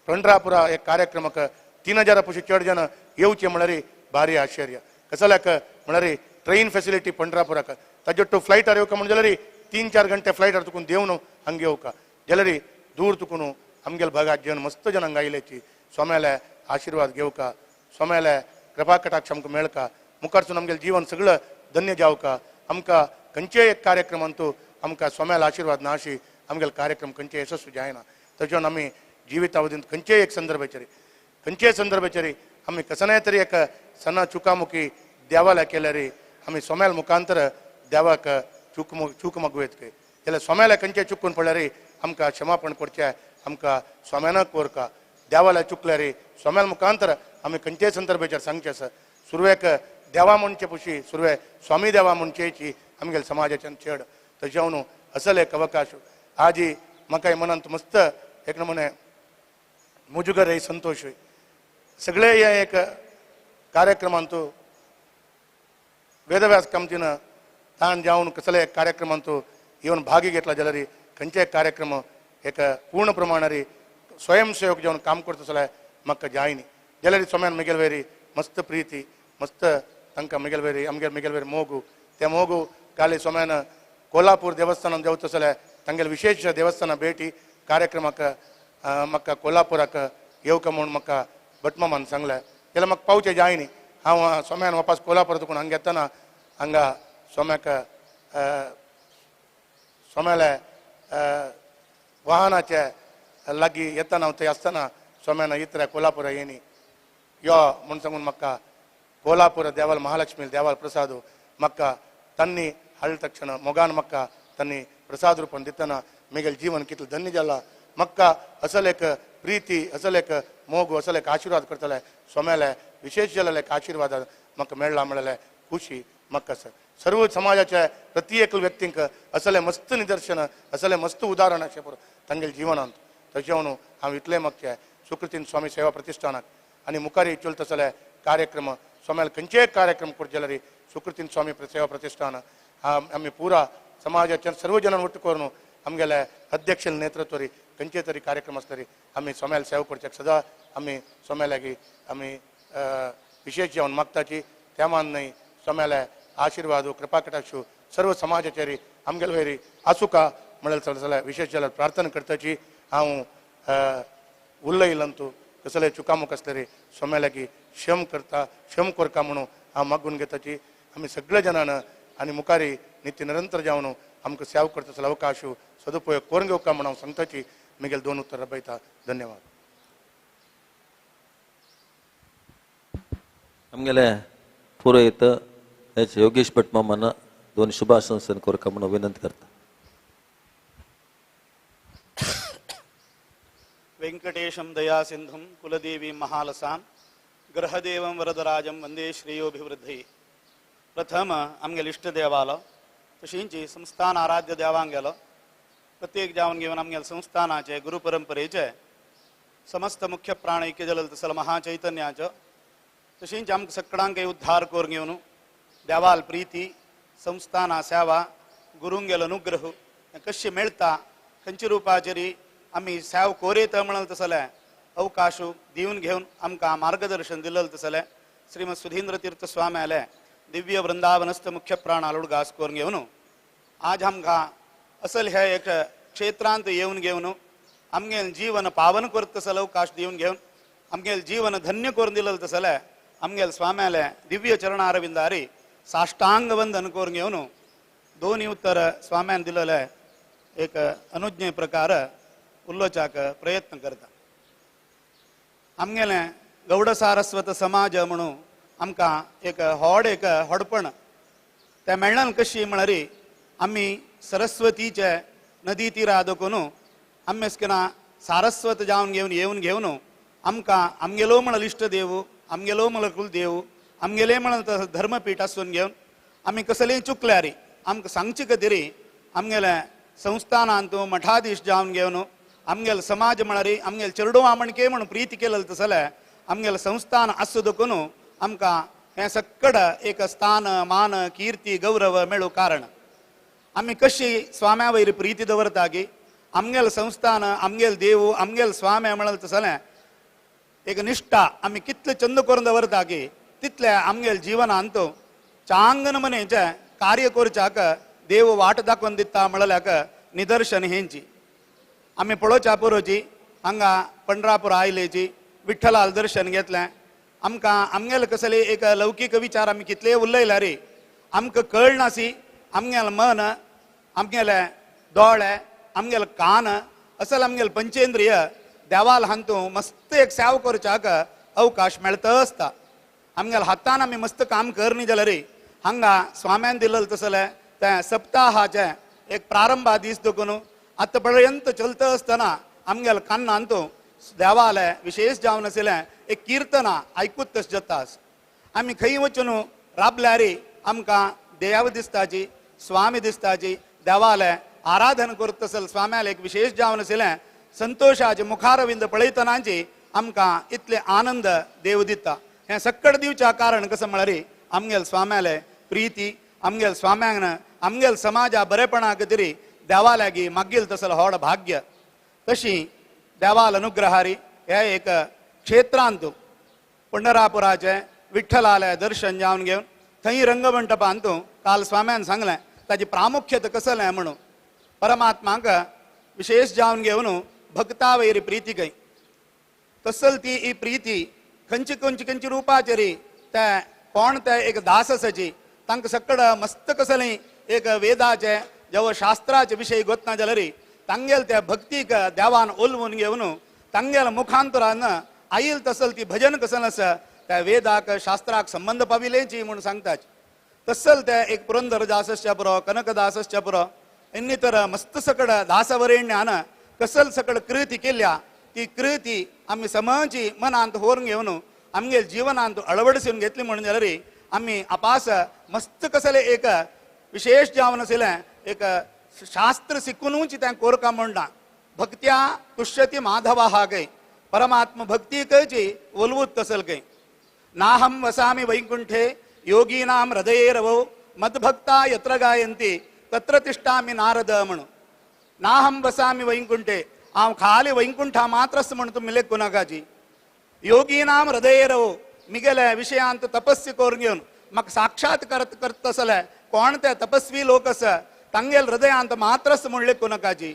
पंढरापुरा एक कार्यक्रमाक 3000 पशी चड जन येवचे म्हळ्यार भारी आश्चर्य. कसल्याक म्हळ्यार ट्रेन फेसिलिटी पंढरापुराक ताजे टू फ्लायटार येवका म्हण जाल्यार 3-4 घंटे फ्लायटार तुकून देवन हांगा येवका जाल्यार दूर तुकून आमगेले भागात जन मस्त जन हांगा आयल्याची स्वाम्याले आशीर्वाद घेवका स्वाम्याले कृपा कटाक्ष आमकां मेळका मुखारसून आमगेलें जीवन सगळं धन्य जावका. आमकां खंयचेय एक कार्यक्रमांतू आमकां स्वाम्याले आशीर्वाद ना अशी आमगेले कार्यक्रम खंयचे यशस्वी जायना. तशें आमी जिवितावधींत खंयचेय एक संदर्भाचेर खंयचेय संदर्भाचेर आमी कसनाय तरी एक सणा चुकामुकी देवाला केल्यार आमी स्वाम्याल मुखांतर देवाक चूक मागू येत जाल्यार स्वाम्याला खंयचे चुकून पडल्यार आमकां क्षमापण करचें आमकां स्वाम्यानक कोरका. देवाला चुकल्यार स्वाम्याल मुखांतर आमी खंयचेय संदर्भाचेर सांगचें आसा. सुरवेक देवा म्हणचे पशी सुरवे स्वामी देवा म्हणचेची आमगेले समाजाच्यान चड तशें जावन असल एक अवकाश आजी म्हाका मनांत मस्त एक नमुने मुजुगर संतोष सगळे हे एक कार्यक्रमांत वेदव्यास कामतीन ताण जावन कसले कार्यक्रमांत येवन भागी घेतला जाल्यार खंयचे कार्यक्रम एक पूर्ण प्रमाणारी स्वयंसेवक जावन काम करता जाल्यार म्हाका जायनी जाल्यार सोम्यान मिगेल वयरी मस्त प्रीती मस्त तांकां मिगेल वयरी आमगेर मिगेल वयर मोगू ते मोगू काली सोम्यान कोल्हापूर देवस्थानान देंवता जाल्यार तांगेले विशेष देवस्थाना भेटी कार्यक्रमाक म्हाका कोल्हापुराक येवका म्हूण म्हाका भटमामान सांगलें जाल्यार म्हाका पावचें जायनी हांव सोम्यान वापस कोल्हापूर तुकून हांगा येतना हांगा सोम्याक सोम्याले वाहनाचे लागीं येतना हांव थंय आसतना सोम्यान इतल्या कोल्हापुरा येयनी यो म्हूण सांगून म्हाका कोल्हापूर देवाल महालक्ष्मी देवाल प्रसाद म्हाका तांणी हाडले तक्षण मोगान म्हाका तांणी प्रसाद रूपान दितना म्हगेलें जीवन कितलें धन्य जाला म्हाका असल एक प्रीती असल एक मोग असल एक आशिर्वाद करतले सोम्याले विशेष जाल्ले एक आशिर्वाद म्हाका मेळ्ळा म्हणलें खुशी म्हाका आसा. सर्व समाजाच्या प्रत्येक व्यक्तींक असले मस्त निदर्शन असले मस्त उदाहरण अशें पुरो तांगेले जिवनांत. तशें म्हणून हांव इतलें मागचें सुकृतीन स्वामी सेवा प्रतिष्ठानाक आनी मुखार चलता जाल्यार कार्यक्रम स्वाम्याल खंयचेय कार्यक्रम करचे जाल्यार सुकृतीन स्वामी सेवा प्रतिष्ठान आमी पुरा समाजाच्या सर्व जणांक ಒಟ್ಟು करून आमगेले अध्यक्ष नेतृत्व खंयचे तरी कार्यक्रम आसतरी आमी स्वाम्याल सेवा करच्याक सदां आमी स्वाम्या लागीं आमी विशेष जावन मागताची. त्या मान न्हय स्वाम्याले आशिर्वाद कृपा कटाक्षू सर्व समाजाचेर आमगेले वयर आसूका म्हणल्यार जाल्यार विशेष जाल्यार प्रार्थना करताची. हांव उलयलं तूं कसले चुकामुक आसतरी स्वाम्या लागीं क्षम करता क्षम करका म्हणून हांव मागून घेताची. आमी सगळे जणान आनी मुखारी नित्य निरंतर जावन आमकां सेवा करता अवकाश सदुपयोग करून घेवका म्हूण हांव सांगताची. म्हगेले दोन उत्तर रबयता. धन्यवाद. आमगेले पुरोहित एच योगेश भट मामान दोन शुभाशंसन करका म्हणून विनंती करता. वेंकटेशं दयासिंधुं कुलदेवीं महालसां ग्रहदेवं वरदराजं वंदे श्रेयोभिवृद्धये. प्रथम आमगेले इश्ट देवालो तशींची संस्थान आराध्य देवांगेलो प्रत्येक जावन घेवन आमगेले संस्थानाचे गुरु परंपरेचे समस्त मुख्य प्राण ऐक्य जलल तसल महाचैतन्याचो तशींच आमकां सगळ्यांकय उद्धार करून घेवन देवाल प्रीती संस्थाना सेवा गुरुंगेलो अनुग्रह कशी मेळटा खंयच्या रुपाचेर आमी सेव कोरेत म्हणल तसलें अवकाश दिवन घेवन आमकां मार्गदर्शन दिलल तसलें श्रीमद सुधींद्र तीर्थ स्वामी आले दिव्य वृंदावनस्थ मुख्य प्राण आलुडगास करून घेवन आज आमकां असल हे एक क्षेत्रांत येवन घेवन आमगेलें जीवन पावन करत तसलो अवकाश दिवन घेवन आमगेलें जीवन धन्य करून दिलल तसलें आमगेले स्वाम्याले दिव्य चरणारविंदारी साष्टांग वंदन करून घेवन दोन्ही उत्तर स्वाम्यान दिलेले एक अनुज्ञे प्रकार उलोवच्याक प्रयत्न करता. आमगेलें गौड सारस्वत समाज म्हणून आमकां एक होड एक होडपण तें मेळ्ळन कशी म्हळ्यार आमी सरस्वतीचे नदी तिरा दखून आमी अशें सारस्वत जावन घेवन येवन घेवन आमकां आमगेलो म्हणल इश्ट देव आमगेलो म्हणल कुलदेव आमगेले म्हणल धर्मपीठ आसून घेवन आमी कसलेय चुकल्यार आमकां सांगचे खातीर आमगेले संस्थानांत मठाधीश जावन घेवन आमगेले समाज म्हळ्यार आमगेले चेरडुवां म्हणके म्हणून प्रीती केलें तसलें आमगेलें संस्थान आसूं देखून आमकां हें सक्कड एक स्थान मान कीर्ती गौरव मेळूं कारण आमी कशी स्वाम्या वयर प्रीती दवरता की आमगेलें संस्थान आमगेले देव आमगेले स्वामी म्हणलें तसलें एक निश्ठा आमी कितले चंद करून दवरता की तितले आमगेले जिवनांत चांगन मनेचें कार्य करच्याक देव वाट दाखोवन दिता म्हणल्याक निदर्शन हेंची. आमी पळोवच्या पुरोची हांगा पंढरापूर आयलेची विठ्ठलाल दर्शन घेतलें आमकां आमगेले कसले एक लौकीक विचार आमी कितले उलयल्यार आमकां कळनासी आमगेलें मन आमगेले दोळे आमगेले कान असल आमगेले पंचेंद्रिय देवाल हांतू मस्त एक सेवा करच्याक अवकाश मेळता आसता. आमगेल्या हातान आमी मस्त काम करनी जाल्यार हांगा स्वाम्यान दिलें तसलें तें सप्ताहाचें एक प्रारंभा दीस देखून आतां पर्यंत चलता आसतना आमगेल्या कान्नांत देवाले विशेष जावन आशिल्लें एक किर्तनां आयकूत तशें जाता. आमी खंय वचून राबल्यार आमकां देव दिसताची स्वामी दिसताची देवाले आराधन करत तसल स्वाम्याले एक विशेष जावन आशिल्लें संतोशाचे मुखारविंद पळयतनाची आमकां इतले आनंद देव दिता. हें सक्कड दिवच्या कारण कसं म्हळ्यार आमगेल स्वाम्याले प्रिती आमगेल स्वाम्यांक आमगेल समाजा बरेपणा खातीर देवा लागीं मागील तसल व्हड भाग्य. तशी देवाल अनुग्रहारी हे एक क्षेत्रांत पंढरापुराचें विठ्ठलाले दर्शन जावन घेवन थंय रंगमंटपांत काल स्वाम्यान सांगलें ताजी प्रामुख्यता कसलें म्हणून परमात्माक विशेष जावन घेवन भक्ता वयर प्रिती खंय तसल ती ही प्रिती खंयची खंयची खंयची रुपाचेर ते कोण ते एक दास आसाची तांकां सकड मस्त कसलें एक वेदाचे जेव शास्त्राचे विशय गोतना जाल्यार तांगेल त्या भक्तीक देवान ओलवून घेवन तांगेल मुखांतरान आईल तसल ती भजन कसल आसा त्या वेदाक शास्त्राक संबंद पाविलेची म्हूण सांगतात. तसल ते एक पुरंदर दासच्या पुरो कनकदासच्या पुरो इन्नितर मस्त सकड दासवरेण्यान कसल सकड कृती केल्या ती कृती आमी समाजी मनांत होरून घेवन आमगेल जिवनांत अळवडसून घेतली म्हणून जाल्यार आमी आपास मस्त कसले एक विशेष जावन आशिल्लें एक शास्त्र शिकूनूच तें कोरका म्हणटा. भक्त्या तुष्यती माधवा हा गय परमात्म भक्ती कची ओलवूत तसल गय. नाहं वसामि वैकुंठे योगीनां हृदये रवौ मद्भक्ता यत्र गायन्ति तत्र तिष्ठामि नारद म्हणून. नाहं वसामि वैकुंठे हांव खाली वैकुंठा मात्रस म्हण तुमी लेखू नाकाची. योगीनां हृदये रवौ मिगेले विशयांत तपस्य करून घेवन म्हाका साक्षात करत तसले कोण ते तपस्वी लोक आसा तांगेल हृदयांत मात्रस म्हण लेखू नाकाची.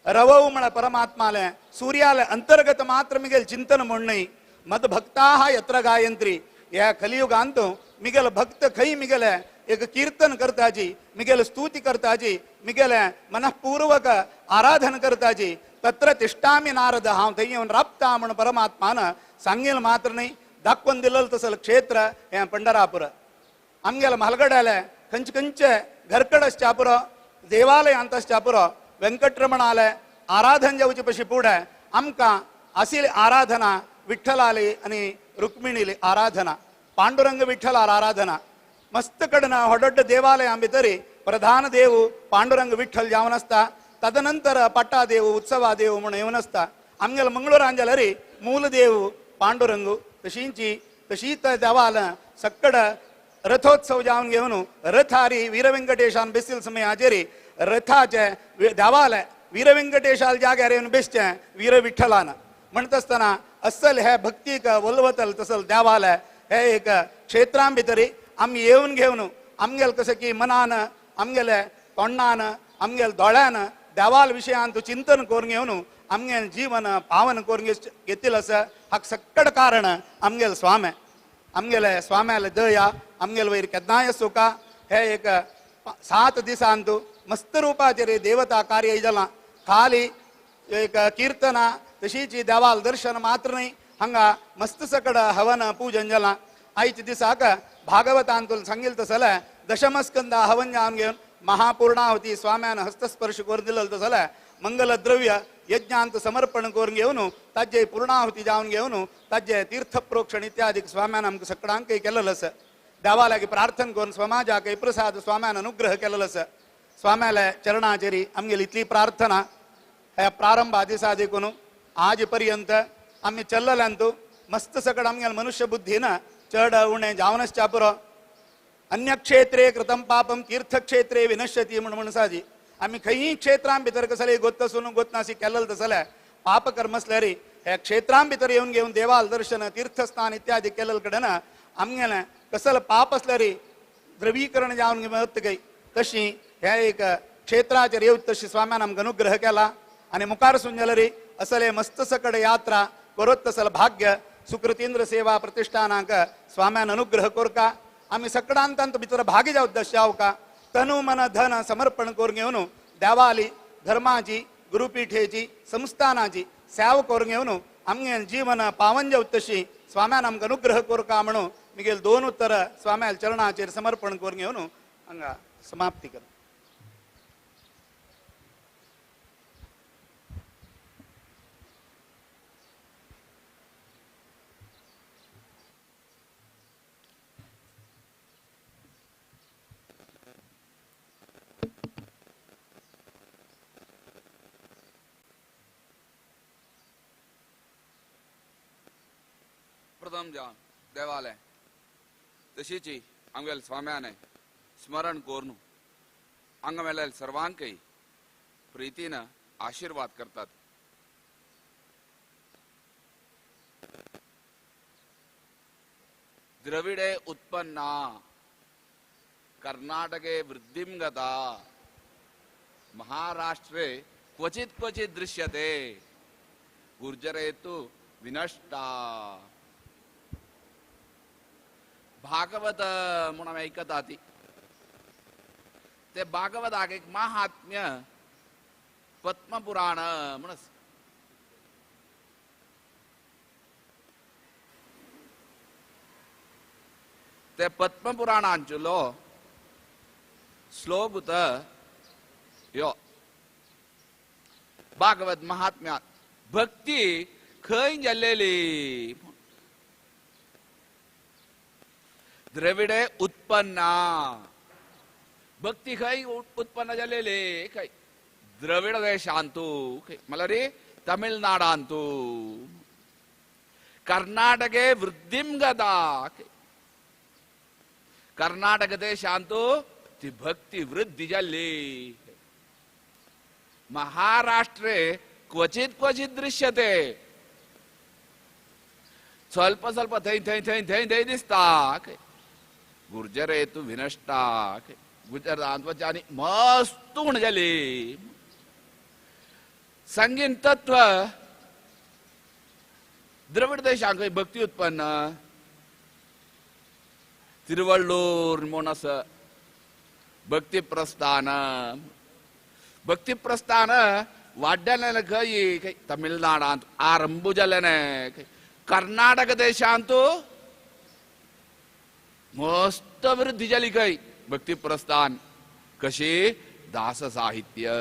रवौ म्हळ्यार परमात्माले सूर्याले अंतर्गत मात्र मिगेल चिंतन म्हण न्हय. मद्भक्ता यत्र गायंत्री ह्या कलियुगांत मिगेल भक्त खंय मिगेले एक कीर्तन करताची मिगेल स्तुती करताची मिगेले मनपूर्वक आराधन करताची तत्र तिष्ठामि नारद हांव थंय येवन राबता म्हण परमात्मान सांगेल मात्र न्हय दाखोवन दिलेल तसल क्षेत्र हें पंढरापूर. आमगेले म्हालगड्याले खंयचे खंयचे घरकड आसच्या पुरो देवालयांत आसच्या पुरो व्यंकटरमणाले आराधन जावचे पशी फुडें आमकां आशिल्ली आराधना विठ्ठलाली आनी रुक्मिणीली आराधना पांडुरंग विठ्ठलार आराधना मस्त कडन व्हड देवालयां भितर प्रधान देव पांडुरंग विठ्ठल जावन आसता. तदनंतर पट्टादेव उत्सवादेव म्हूण येवन आसता. आमगेले मंगळूरान जाल्यार मूल देव पांडुरंग तशींची तशीच देवाल सक्कड रथोत्सव जावन घेवन रथारी वीरवेंकटेशान बेसील समयाचेर रथाचे देवाले वीरवेंकटेशाल जाग्यार येवन बेसचें वीर विठ्ठलान म्हणटा आसतना अस्सल हे भक्तीक वलवतल तसल देवाले हे एक क्षेत्रां भितर आमी येवन घेवन आमगेल कशें की मनान आमगेले तोंडान आमगेले दोळ्यान देवाल विशयांत चिंतन करून घेवन आमगेल जीवन पावन करून घेतिल्लें आसा. हाका सक्कड कारण आमगेले स्वामे आमगेले स्वाम्याले दया आमगेले वयर केन्नाय सुखा. हे एक 7 दिसांत मस्त रुपाचेर देवता कार्य जालां. खाली एक किर्तना तशीच देवाल दर्शन मात्र न्हय हांगा मस्त सकड हवन पूजन जालां. आयच्या दिसाक भागवतांतून सांगिल तसलें दशमस्कंदा हवन जावन घेवन महापूर्णाहुती स्वाम्यान हस्तस्पर्श करून दिलेलो तसलें मंगलद्रव्य यज्ञांत समर्पण करून घेवन ताजे पूर्णाहुती जावन घेवन ताजे तीर्थप्रोक्षण इत्यादी स्वाम्यान आमकां सगळ्यांकय केलेलो आसा. देवा लागीं प्रार्थना करून समाजाकय प्रसाद स्वाम्यान अनुग्रह केलेलो आसा. स्वाम्याले चरणाचेर आमगेली इतली प्रार्थना ह्या प्रारंभा दिसा देखून आज पर्यंत आमी चल्लल्यांत मस्त सकड आमगेले मनुष्य बुद्धीन चड उणें जावन आसच्या पुरो. अन्यक्षेत्रे कृतं पापम तीर्थक्षेत्रे विनश्यती म्हण म्हणसाजी आमी खंयी क्षेत्रां भितर कसले गोत आसून गोत नासी केलें तसलें पापकर्म आसल्यार ह्या क्षेत्रां भितर येवन घेवन देवाल दर्शन तीर्थस्थान इत्यादी केलेले कडेन आमगेलें कसलें पाप आसल्यार द्रवीकरण जावन वता खंय. तशी हे एक क्षेत्राचेर येवच तशी स्वाम्यान आमकां अनुग्रह केला आनी मुखार सून जाल्यार असले मस्त सकड यात्रा करत तसलें भाग्य सुकृतींद्र सेवा प्रतिष्ठानाक स्वाम्यान अनुग्रह कोरका. आमी सगळ्यान तांत भितर भागी जावत दशावका तनु मन धन समर्पण करून घेवन देवाली धर्माची गुरुपीठेची संस्थानाची सेवा करून घेवन आमगेलें जीवन पावन जावत तशी स्वाम्यान आमकां अनुग्रह कोरका म्हणून मिगेल दोन उत्तर स्वाम्याल चरणाचेर समर्पण करून घेवन हांगा समाप्ती कर. प्रथम जावन देवालें तशीच आमगेले स्वाम्याने स्मरण करून हांगा मेळ्ळेले सर्वांकय प्रितीन आशीर्वाद करतात. द्रविडे उत्पन्ना कर्नाटके वृद्धिं गता महाराष्ट्रे क्वचित क्वचित दृश्यते गुर्जरे तु विनष्टा. भागवत म्हूण आमी आयकता ती ते भागवताक एक महात्म्य पद्मपुराण म्हूण आसा. ते पद्मपुराणांचलो श्लोक यो भागवत महात्म्यात भक्ती खंय जाल्लेली द्रविडे उत्पन्ना भक्ती खंय उत्पन्न जाल्लेली खंय द्रविड देशांतू म्हणल्यार रे तमिळनाडांतू कर्नाटके वृद्धिं गता कर्नाटक देशांतू ती भक्ती वृद्धी जाल्ली. महाराष्ट्रे क्वचित क्वचित दृश्यते स्वल्प स्वल्प थंय थंय थंय थंय थंय दिसता. गुर्जरे तू विनष्टा गुजरात वच्यांनी मस्त म्हण जाली. संगीन तत्व द्रविड देशांक भक्ती उत्पन्न तिरुवल्लूर म्हूण आसा भक्ती प्रस्थान. भक्ती प्रस्थान वाड्याने खंय खंय तमिळनाडांत आरंभ जाल्लें. कर्नाटक देशांत मस्त वृद्धी जाली खंय भक्ती प्रस्थान कशी दास साहित्य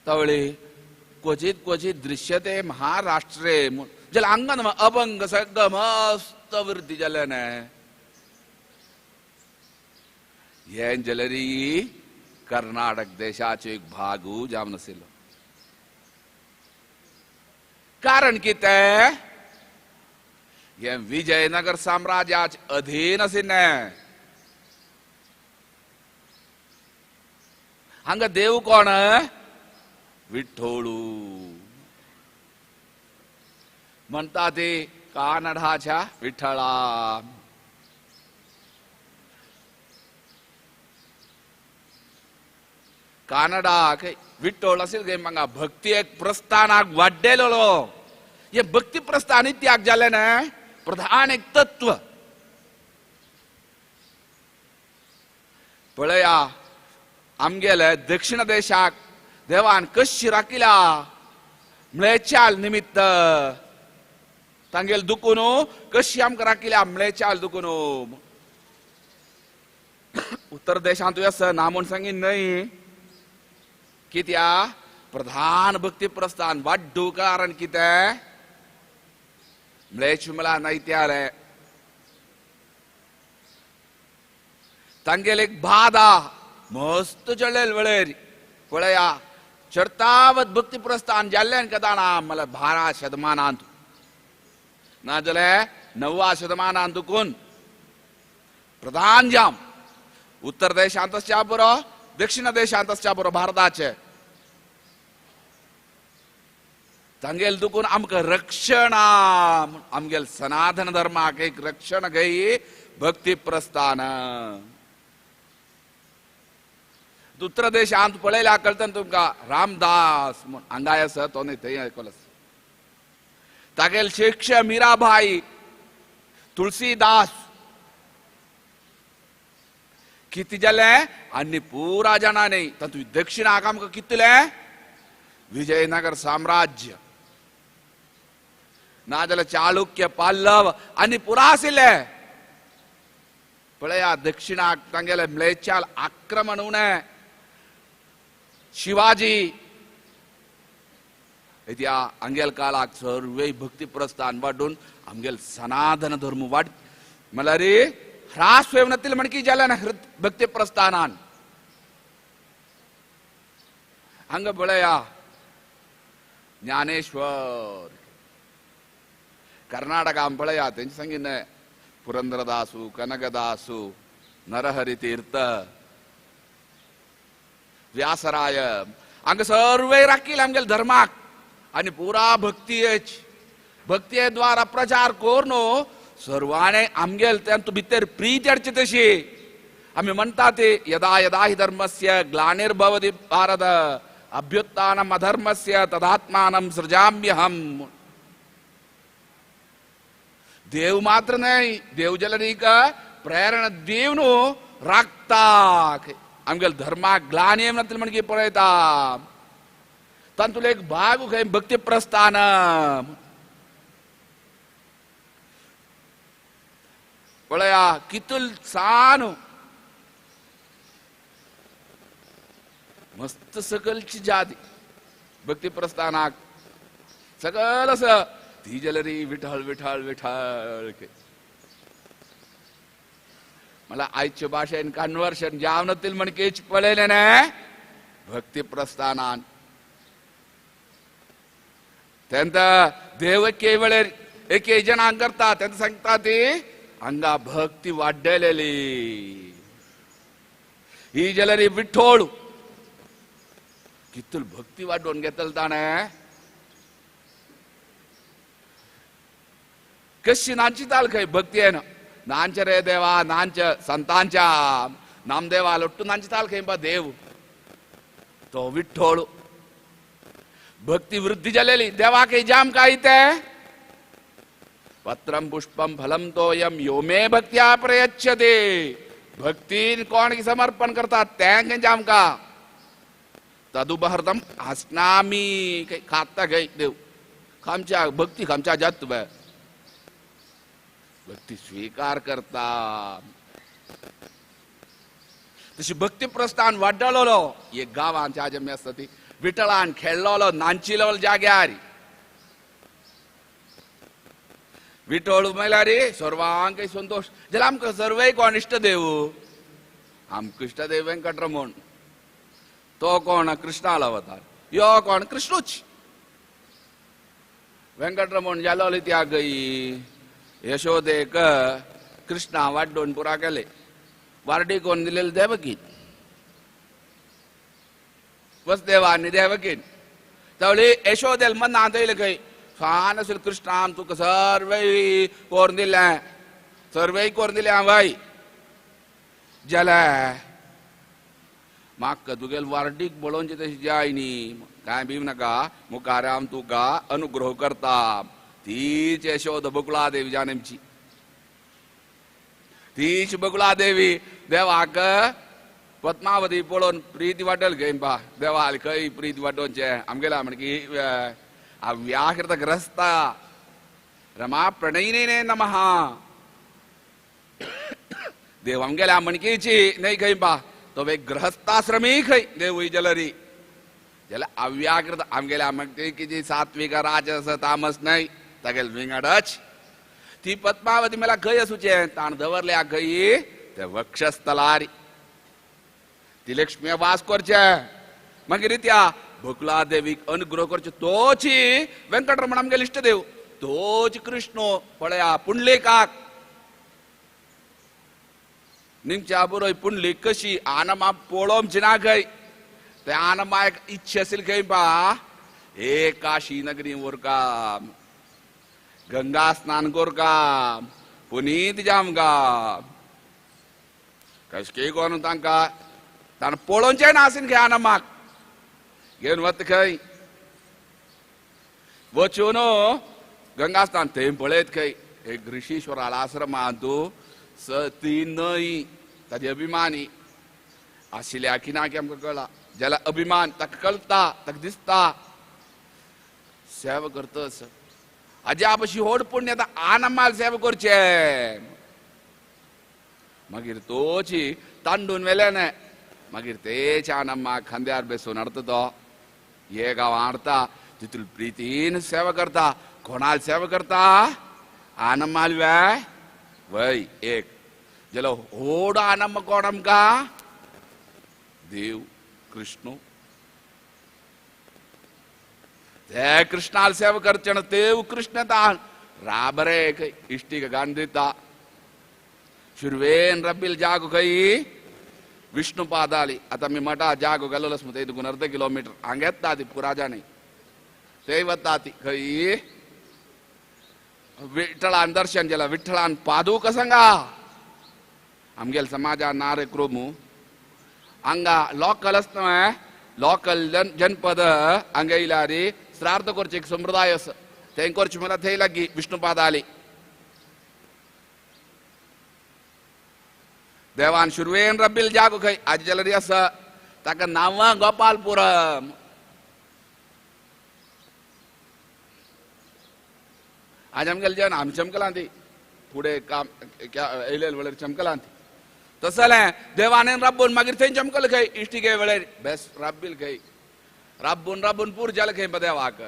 तवळे क्वचित क्वचित दृश्यते महाराष्ट्रे जाल्यार हांगा अभंग सगळं मस्त वृद्धी जालें. हें जाल्यार कर्नाटक देशाचो एक भागू जावन आशिल्लो. कारण कितें हें विजयनगर साम्राज्याचे अधीन आशिल्लें. हांगा देव कोण विठ्ठोळू म्हणटा ते कानडाच्या विठ्ठळा. कानडाक विठ्ठोळ असेल काय मागा भक्ती एक प्रस्थानाक वाड्डेलो. हे भक्ती प्रस्थान त्याग जालें ना प्रधान एक तत्व. पळया आमगेले दक्षिण देशाक देवान कशी राखिला म्लेचाल निमित्त तांगेल दुखून कशी आमकां राखिल्या म्लेचाल दुखून. उत्तर देशांत आसा ना म्हूण सांगीन न्हय कित्या प्रधान भक्ती प्रस्थान वाड्डू कारण कितें म्लेच्छ म्हळ्यार नैत्याले तांगेल एक बादा मस्त चडलेल वळेर. पळया चडतावत भक्ती प्रस्थान जाल्ल्यान कदाणा मला 12 शतमानांत ना जाल्यार 9व्या शतमानांत दुखून प्रधान जाम उत्तर देशांत आसच्या बरो दक्षिण देशांत आसच्या बरो भारताचे तांगेल दुखून आमकां रक्षण आमगेल सनातन धर्माक एक रक्षण घेई भक्ती प्रस्थान. उत्तर देशांत पळयल्या कळटा तुमकां रामदास म्हूण हांगाय आसा तो न्हय थंय आयकलो आसा. तागेल शिष्य मीराबाई तुळसीदास कितें जालें आनी पुरा जाणांनी तातूंत दक्षिणाक आमकां कितलें विजयनगर साम्राज्य ना जाल्यार चालुक्य पल्लव आनी पुरा आशिल्ले. पळया दक्षिणाक तांगेले म्लेचाल आक्रमण उणें शिवाजी त्या आमगेल काळाक सर्वय भक्ती प्रस्थान वाडून आमगेल सनातन धर्म वाड म्हणल्यार ह्रास येवनातील म्हणकी जालें ना भक्ती प्रस्थानान. हांगा पळया ज्ञानेश्वर कर्नाटक पळया तेंचे सांगिन पुरंदरदासू कनकदासू नरहरी तीर्थ व्यासराय हांगा सर्वय राखील आमगेले धर्माक आनी पुरा भक्तीयेच भक्तीये द्वारा प्रचार करून सर्वांनी आमगेल तांतू भितर प्रीती हाडची तशी आमी म्हणटा ते यदा यदा हि धर्मस्य ग्लानिर्भवति भारत अभ्युत्थानम अधर्मस्य तदात्मानं सृजाम्यहम्. देव मात्र न्हय देव जाल्यार प्रेरणा देव न्हू राखता आमगेले धर्माक ग्लानी नातली म्हणकी पळयता तातूंतलो एक भाग खंय भक्ती प्रस्थान. पळया कितल सान मस्त सकलची जाती भक्ती प्रस्थानाक सकल असं ती जाल्यार विठळ विठळ विठळ. मला आयचे भाशेन कन्वर्शन जावन म्हणकेच पळयलें न्हय भक्ती प्रस्थानान. तेंत देव केवळ एक जणांक करता तेंत सांगता ती हांगा भक्ती वाडलेली ही जाल्यार विठोळ कितल भक्ती वाडोवन घेतल ताणें कशी नांची ताल खंय भक्ती येना नांचे रे देवा नांचे संतांच्या नामदेवा लोट्टू नांची ताल खंय बा देव तो विठ्ठोळ भक्ती वृद्धी जालेली देवाक जाम काय ते पत्रम पुष्पम फलम तोयम यो मे भक्त्या प्रयच्छते. भक्तीन कोण समर्पण करता तें जाम का तदुपहर्तम हसनामी खाता गई देव खामच्या भक्ती खामच्या जात भक्ती स्वीकार करता. तशी भक्ती प्रस्थान वाडलोलो एक गांवांच्या आजमी आसता ती विठळान खेळलोलो नांचिलो जाग्यार विठोळ मेल्यार सर्वांक संतोष जाल्यार आमकां सर्वय कोण इश्ट देव आमकां इश्ट देव वेंकटरमण तो कोण कृष्णालो अवतार यो कोण कृष्णूच वेंकटरमण जालो त्या गई यशोदेक कृष्णा वाड्डोन पुरा केले वारडी कोण दिलेले देवकीन वसुदेवानी देवकीन तवळी यशोदेल मनांत येयले खंय सान आशिल्लो कृष्णान तुका सर्वय कोरून दिलें सर्वय कोरून दिलें हांवें जाल्यार म्हाका तुगेले वार्डीक पळोवचें तशें जाय न्ही कांय भिव नाका मुखार हांव तुका अनुग्रह करता. तीच यशोद बकुळा देवी जानेमची तीच बकुळा देवी देवाक पद्मावती पळोवन प्रीती वाटल घे बा देवाल खंय प्रीती वाटोवचें आमगेल्या म्हणकी अव्याकृत ग्रस्ता रमा प्रणयिने नमः. देव आमगेल्या म्हणकीची न्हय खंय बा तो एक गृहस्थाश्रमी खंय देवूय जलरी जाल्यार अव्याकृत आमगेल्या म्हणकीची सात्विक राजस तामस न्हय तागेल विंगडच ती पद्मावती मला खंय आसूचें ताण दवरल्या खंय ते वक्षस्थलारी ती लक्ष्मी वास करचें मागीर त्या बकुळा देवीक अनुग्रह करचो तोच वेंकटरमण आमगेले इश्ट देव तोच कृष्ण पळया पुंडलिकाक निमच्या बरोय पुंडलीक कशी आनमा पळोवची ना खंय ते आनमा एक इच्छा आशिल्ली खंय बा एक काशी नगरी व्हरका गंगा स्नान करका पुनीत जामगा कशके करून तांकां ताणें पळोवचें ना आशिल्लें खंय आनमाक घेवन वता खंय वचून गंगा स्नान थंय पळयत खंय एक ऋषीश्वराला आश्रमांत स तीन न्हय ताजे अभिमानी आशिल्ल्या की ना की आमकां कळ्ळा जाल्यार अभिमान ताका कळटा ताका दिसता सेवा करतच आज्या पशी होड पुण्य आतां आनमाल सेवा करचें मागीर तोची तांडून वेल्यान मागीर तेच आनम्मा खांद्यार बेसून हाडटा तो हे गांवां हाडटा तितून प्रितीन सेवा करता कोणाल सेवा करता आनम्माल व्याय वय एक जाल्यार होड आनम्मा कोण आमकां देव कृष्ण. ते कृष्णाल सेवा करचे ना तेव कृष्ण ताण राबरे खंय इश्टीक गाण दिता शिरवेन रब्बील जागो खंय विष्णुपाद आली. आतां मी मठा जागो गेलोच मग ते अर्ध किलोमीटर हांगा येता ती पुराजा न्ही ते वता ती खंय विठ्ठलान दर्शन केला विठ्ठलान पादूक सांगा आमगेल समाजा नारे क्रोमू हांगा लोकल आसता न्हय लोकल जनपद हांगा येयल्यार श्रार्ध करचे एक संप्रदाय आसा तें करचें म्हळ्यार थंय लागीं विष्णुपाद आली. देवान शुरवेन रब्बील जागो खंय आजी जाल्यार आसा ताका नांवां गोपालपुरम. आज आमगेले जेवण आमी चमकलां ती फुडें काम येयलें वेळार चमकलां ती तसलें देवान राबून मागीर थंय चमकलें खंय इश्टिके वेळार बेस राब्बील खंय राबून राबून पूर जालें खंय देवाक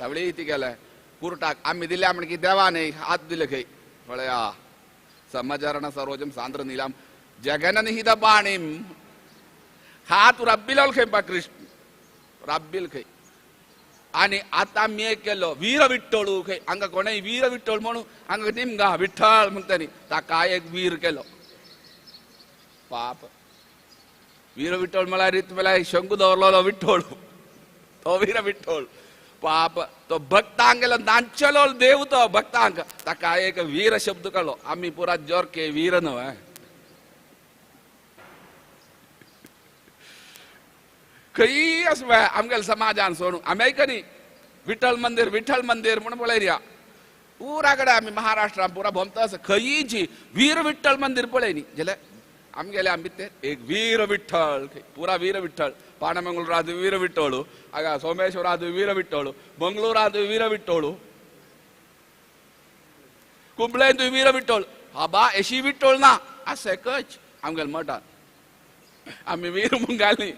तावळी ती गेलें कुरटाक आमी दिल्या म्हण की देवान हात दिले खंय पळया समचरण सरोजम सांद्र निलाम जगन निहित पाणीम हात रब्बील खंय पा कृष्ण रब्बील खंय. आनी आतां मी एक केलो वीर विठ्ठळू खंय हांगा कोणय वीर विठ्ठळ म्हणून हांगा निमगा विठ्ठळ म्हणटा न्ही ताका एक वीर केलो पाप. वीर विठ्ठळ म्हळ्यार रीत म्हळ्यार शंकू दवरलेलो विठ्ठळ तो वीर विठ्ठळ पाप तो भक्तांक गेलो नाचलो देव तो भक्तांक ताका एक वीर शब्द काडलो. आमी पुरा जोरके वीर न्हय खंय आसूं आमगेल्या समाजान सोडून आमी आयकनी विठ्ठल मंदिर विठ्ठल मंदिर म्हणून पळयया पुरा कडेन आमी महाराष्ट्रान पुरा भोंवता आसा खंयची वीर विठ्ठल मंदिर पळय न्ही जाल्यार आमगेले आमी ते एक वीर विठ्ठल पुरा वीर विठ्ठल पाणमंगळूराद वीर विठ्ठळ आगा सोमेश्वराद वीर विठ्ठळ मंगळूराद वीर विठ्ठळ कुंबळेंत वीर विठ्ठळ हाबा एशी विठ्ठळ ना आसा एकच आमगेले मठान आमी वीर म्हूण घाली.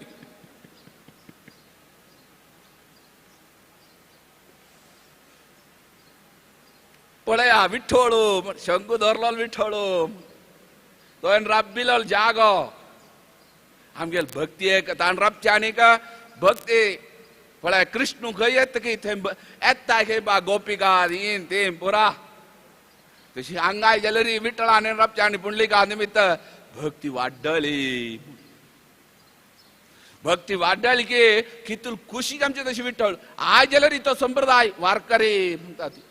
पळया विठ्ठळू शंकू धरलो विठ्ठळू तो राब्बिलो जागो आमगेल भक्ती एक ताण राबचे आनीक भक्ती पळय कृष्णू खंय येता की थंय येता खंय बा गोपिका हीन तीन पुरा तशी हांगाय जाल्यार विठ्ठलान राबचे आनी पुंडलिका निमित्त भक्ती वाडली. भक्ती वाडली की कितूल खुशी आमची तशी विठ्ठल आयज जाल्यार तो संप्रदाय वारकरी म्हणटा ती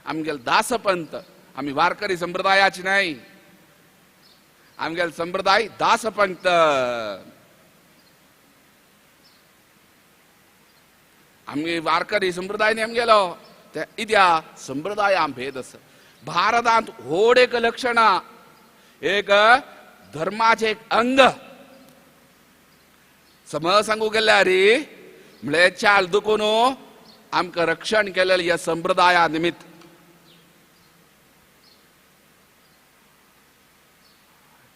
आमगेल दासपंत. आमी वारकरी संप्रदायाची न्हय आमगेल संप्रदाय दासपंत. आमगे वारकरी संप्रदाय न्ही आमगेलो ते इत्या संप्रदायां भेद आसा. भारतांत व्हड एक लक्षणां एक धर्माचें एक अंग समज सांगू गेल्यार म्हळ्यार चाल दुखून आमकां रक्षण केलेलें ह्या संप्रदाया निमित्त.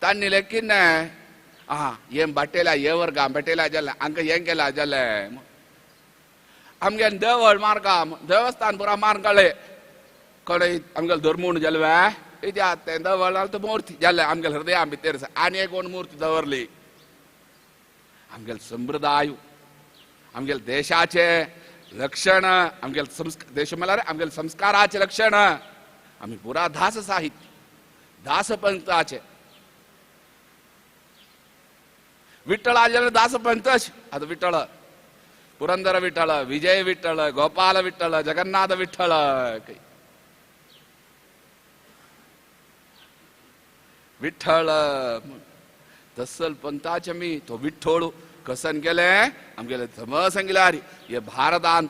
तांणी लेखीन आं हें बाटेला हे वर्गा बाटेला जालें हांकां हें केलां जालें आमगे देवळ मार्गा देवस्थान पुरा मार्ग काडलें कडे आमगेले धर्मूण जालें वे इत्या तें देवळ जालें मूर्ती जालें आमगेले हृदया भितर आनी एक कोण मूर्ती दवरली. आमगेले संप्रदाय आमगेले देशाचें लक्षण आमगेले संस्कार देश म्हळ्यार आमगेले संस्काराचें लक्षण. आमी पुरा दास साहित्य दासपंथाचें विठ्ठल जाल्यार दासपंथच. आतां विठ्ठल पुरंदर विठ्ठल विजय विठ्ठल गोपाल विठ्ठल जगन्नाथ विठ्ठल विठ्ठल तसल पंथाचे मी तो विठ्ठळ कसन केलें आमगेले समज सांगिल्यार हे भारतांत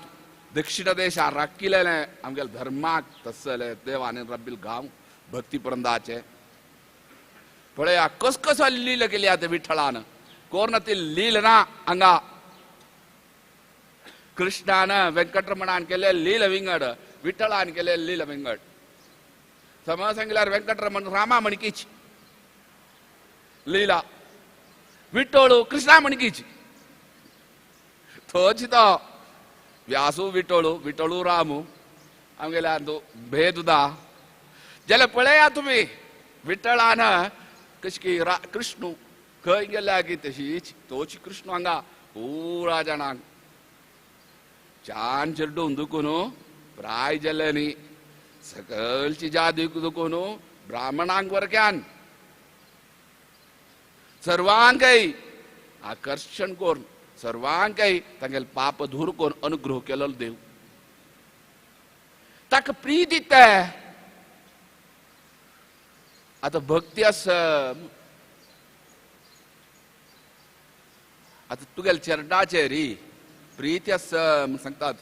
दक्षिण देशार राखिल्लें आमगेले धर्माक तसले देवान रब्बील गांव भक्ती पंथाचे पळया कस कसो लील केली आतां विठ्ठलान कोण ती लील ना हांगा कृष्णान वेंकटरमणान केले लील विंगड विठ्ठलान केले लील विंगड. समज सांगिल्यार वेंकटरमण रामा म्हणकीच लीला विठ्ठळ कृष्णा म्हणकीच तोच तो व्यासू विठ्ठळू विठ्ठळू रामू आमगेल्या भेद दा जाल्यार पळया तुमी विठ्ठलान कशी की कृष्णू खंय गेल्या की तशीच तोच कृष्ण हांगा पुरा जाणांक छान चेड्डून दुखून प्राय जालें न्ही सकलची जात दुखून ब्राह्मणांक वरक्यान सर्वांकय आकर्शण करून सर्वांकय तांगेले पाप दूर करून अनुग्रह केलो देव ताका प्रीत दिता. आतां भक्ती आसा. आतां तुगेले चरणाचेर री प्रीती आसा म्हूण सांगतात.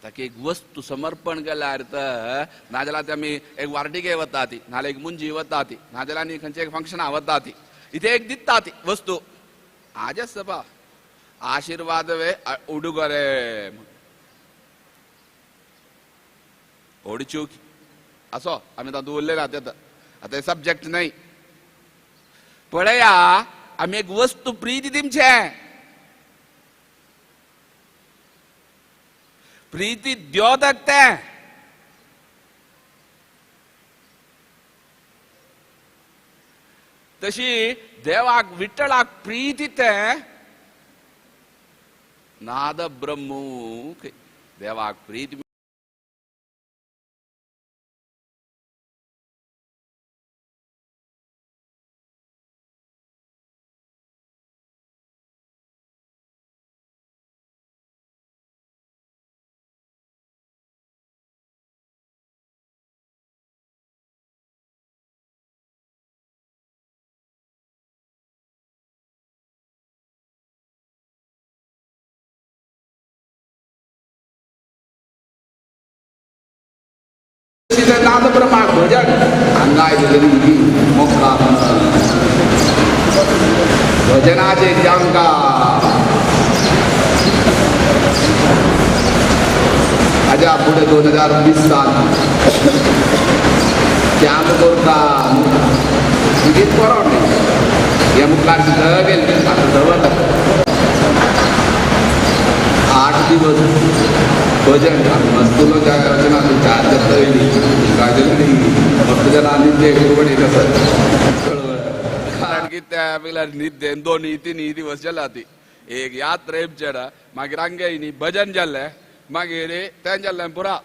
ताका एक वस्तू समर्पण केल्यार तर नाजाल्यार ते आमी एक वार्टिके वता ती, नाजाल्यार एक मुंजी वता ती, नाजाल्यार आनी खंयचे एक फंक्शना वता ती, इथे एक दिता ती वस्तू. आज आसा पा आशिर्वाद वे उडुगरे ओडचूक असो आमी तातूंत उरले ना. आतां आतां सब्जेक्ट न्हय. पळया आमी एक वस्तू प्रीती दिमचे, प्रीती द्योतक तें. तशी देवाक विठ्ठलाक प्रीती तें नाद ब्रह्म देवाक प्रीती. नाद ब्रह्माक भजन हांगाय दिलेली मोखा भजनाचे जांका हाज्या फुडें 2020 साल कॅम्प करता मागीर बरो न्ही हे मुखार सगळे आतां दवरता 8 दिवस भजन मस्तुलो रचना चार जाता येयली काय जालें मस्त जाणां निद्दे कुरवणी आसा कारण कितें पयल्यार निद्दे 2 3 दिवस जाला ती एक यात्रा चेडा मागीर हांगे न्ही भजन जालें मागीर तें जालें पुरा.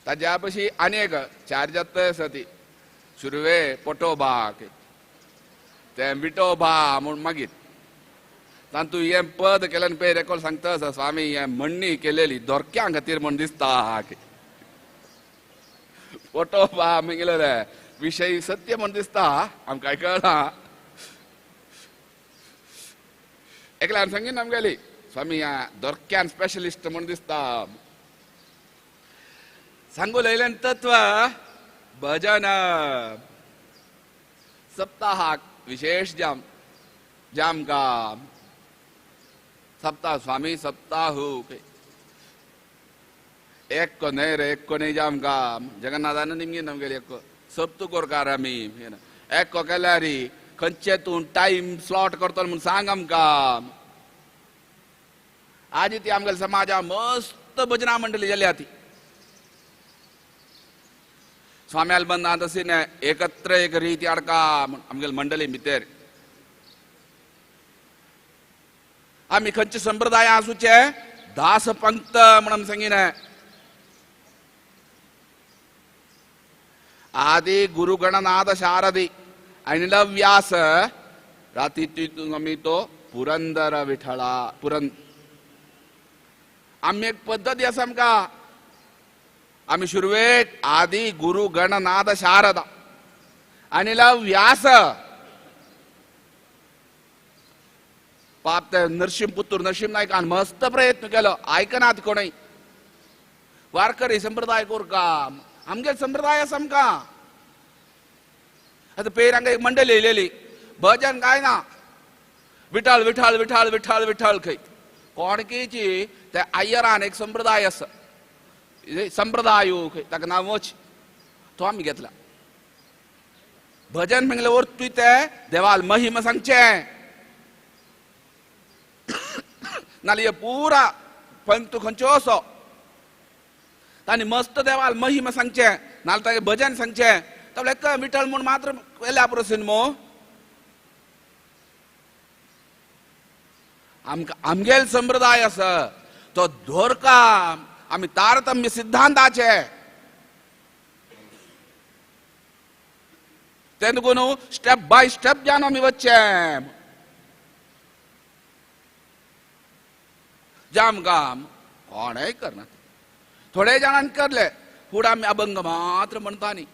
ताज्या पशी आनी एक चार जात्रा आसा ती सुरवे पोटोबा तें विठोबा म्हूण मागीर तातूंत हें पद केल्यान पळय रेकॉर्ड सांगता आसा स्वामी हें म्हणणी केलेली धोरक्यां खातीर म्हूण दिसता. पोटोबा म्हणलें रे विशय सत्य म्हूण दिसता आमकां कळना. एकल्यान सांगीन आमगेली स्वामी ह्या धोरक्यान स्पेशलिस्ट म्हूण दिसता. सांगू लयल्यान तत्व भजन सप्ताहाक विशेष जाम जाम का सप्ताह स्वामी सप्ताह एक को न्हय रे एक को न्हय जाम का जगन्नाथान निमगी नमगेली एक सप्तू कोरकार आमी एक को केल्यार खंयचे तूं टायम स्लॉट करतलो म्हूण सांग आमकां. आज ती आमगेले समाजा मस्त भजना मंडळी जाल्या ती स्वाम्याल बंदा तशी न्हय एकत्र एक रीती हाडका आमगेले मंडळी भितर. आमी खंयचे संप्रदाय आसूचे दास पंक्त म्हण आमी सांगिना. आदी गुरु गणनाथ शारदी अनिल व्यास राती तितून आमी तो पुरंदर विठळा पुरंद. आमी एक पद्दती आसा आमकां. आमी सुरवेक आदी गुरु गणनाथ शारदा अनिल व्यास पाप ते नरसिंह पुत्तूर नरसिंह नायकान मस्त प्रयत्न केलो आयकनात कोणय. वारकरी संप्रदाय कोरका आमगे संप्रदाय आसा आमकां. आतां पयर हांगा एक मंडळी येयलेली भजन काय ना विठल विठल विठल विठल विठल खंय कोणकेची ते आय्यरान एक संप्रदाय आसा संप्रदाय खंय ताका नांव वच तो आमी घेतला. भजन म्हणलें वरतूय ते देवाल महिमा सांगचें नाल्यार पुरा पंत खंयचो असो तांणी मस्त देवाल महिमा सांगचें नाल्यार तागे भजन सांगचें ताणें विठल म्हूण मात्र केल्या पुरो मो. आमकां आमगेल संप्रदाय आसा तो धोरका आमी तारतम्य सिद्धांताचे तें तुका न्हू स्टेप बाय स्टेप जावन आमी वचचें जाम काम कोणेय करना थोडे जाणांनी करले फुडें आमी अभंग मात्र म्हणटा न्ही.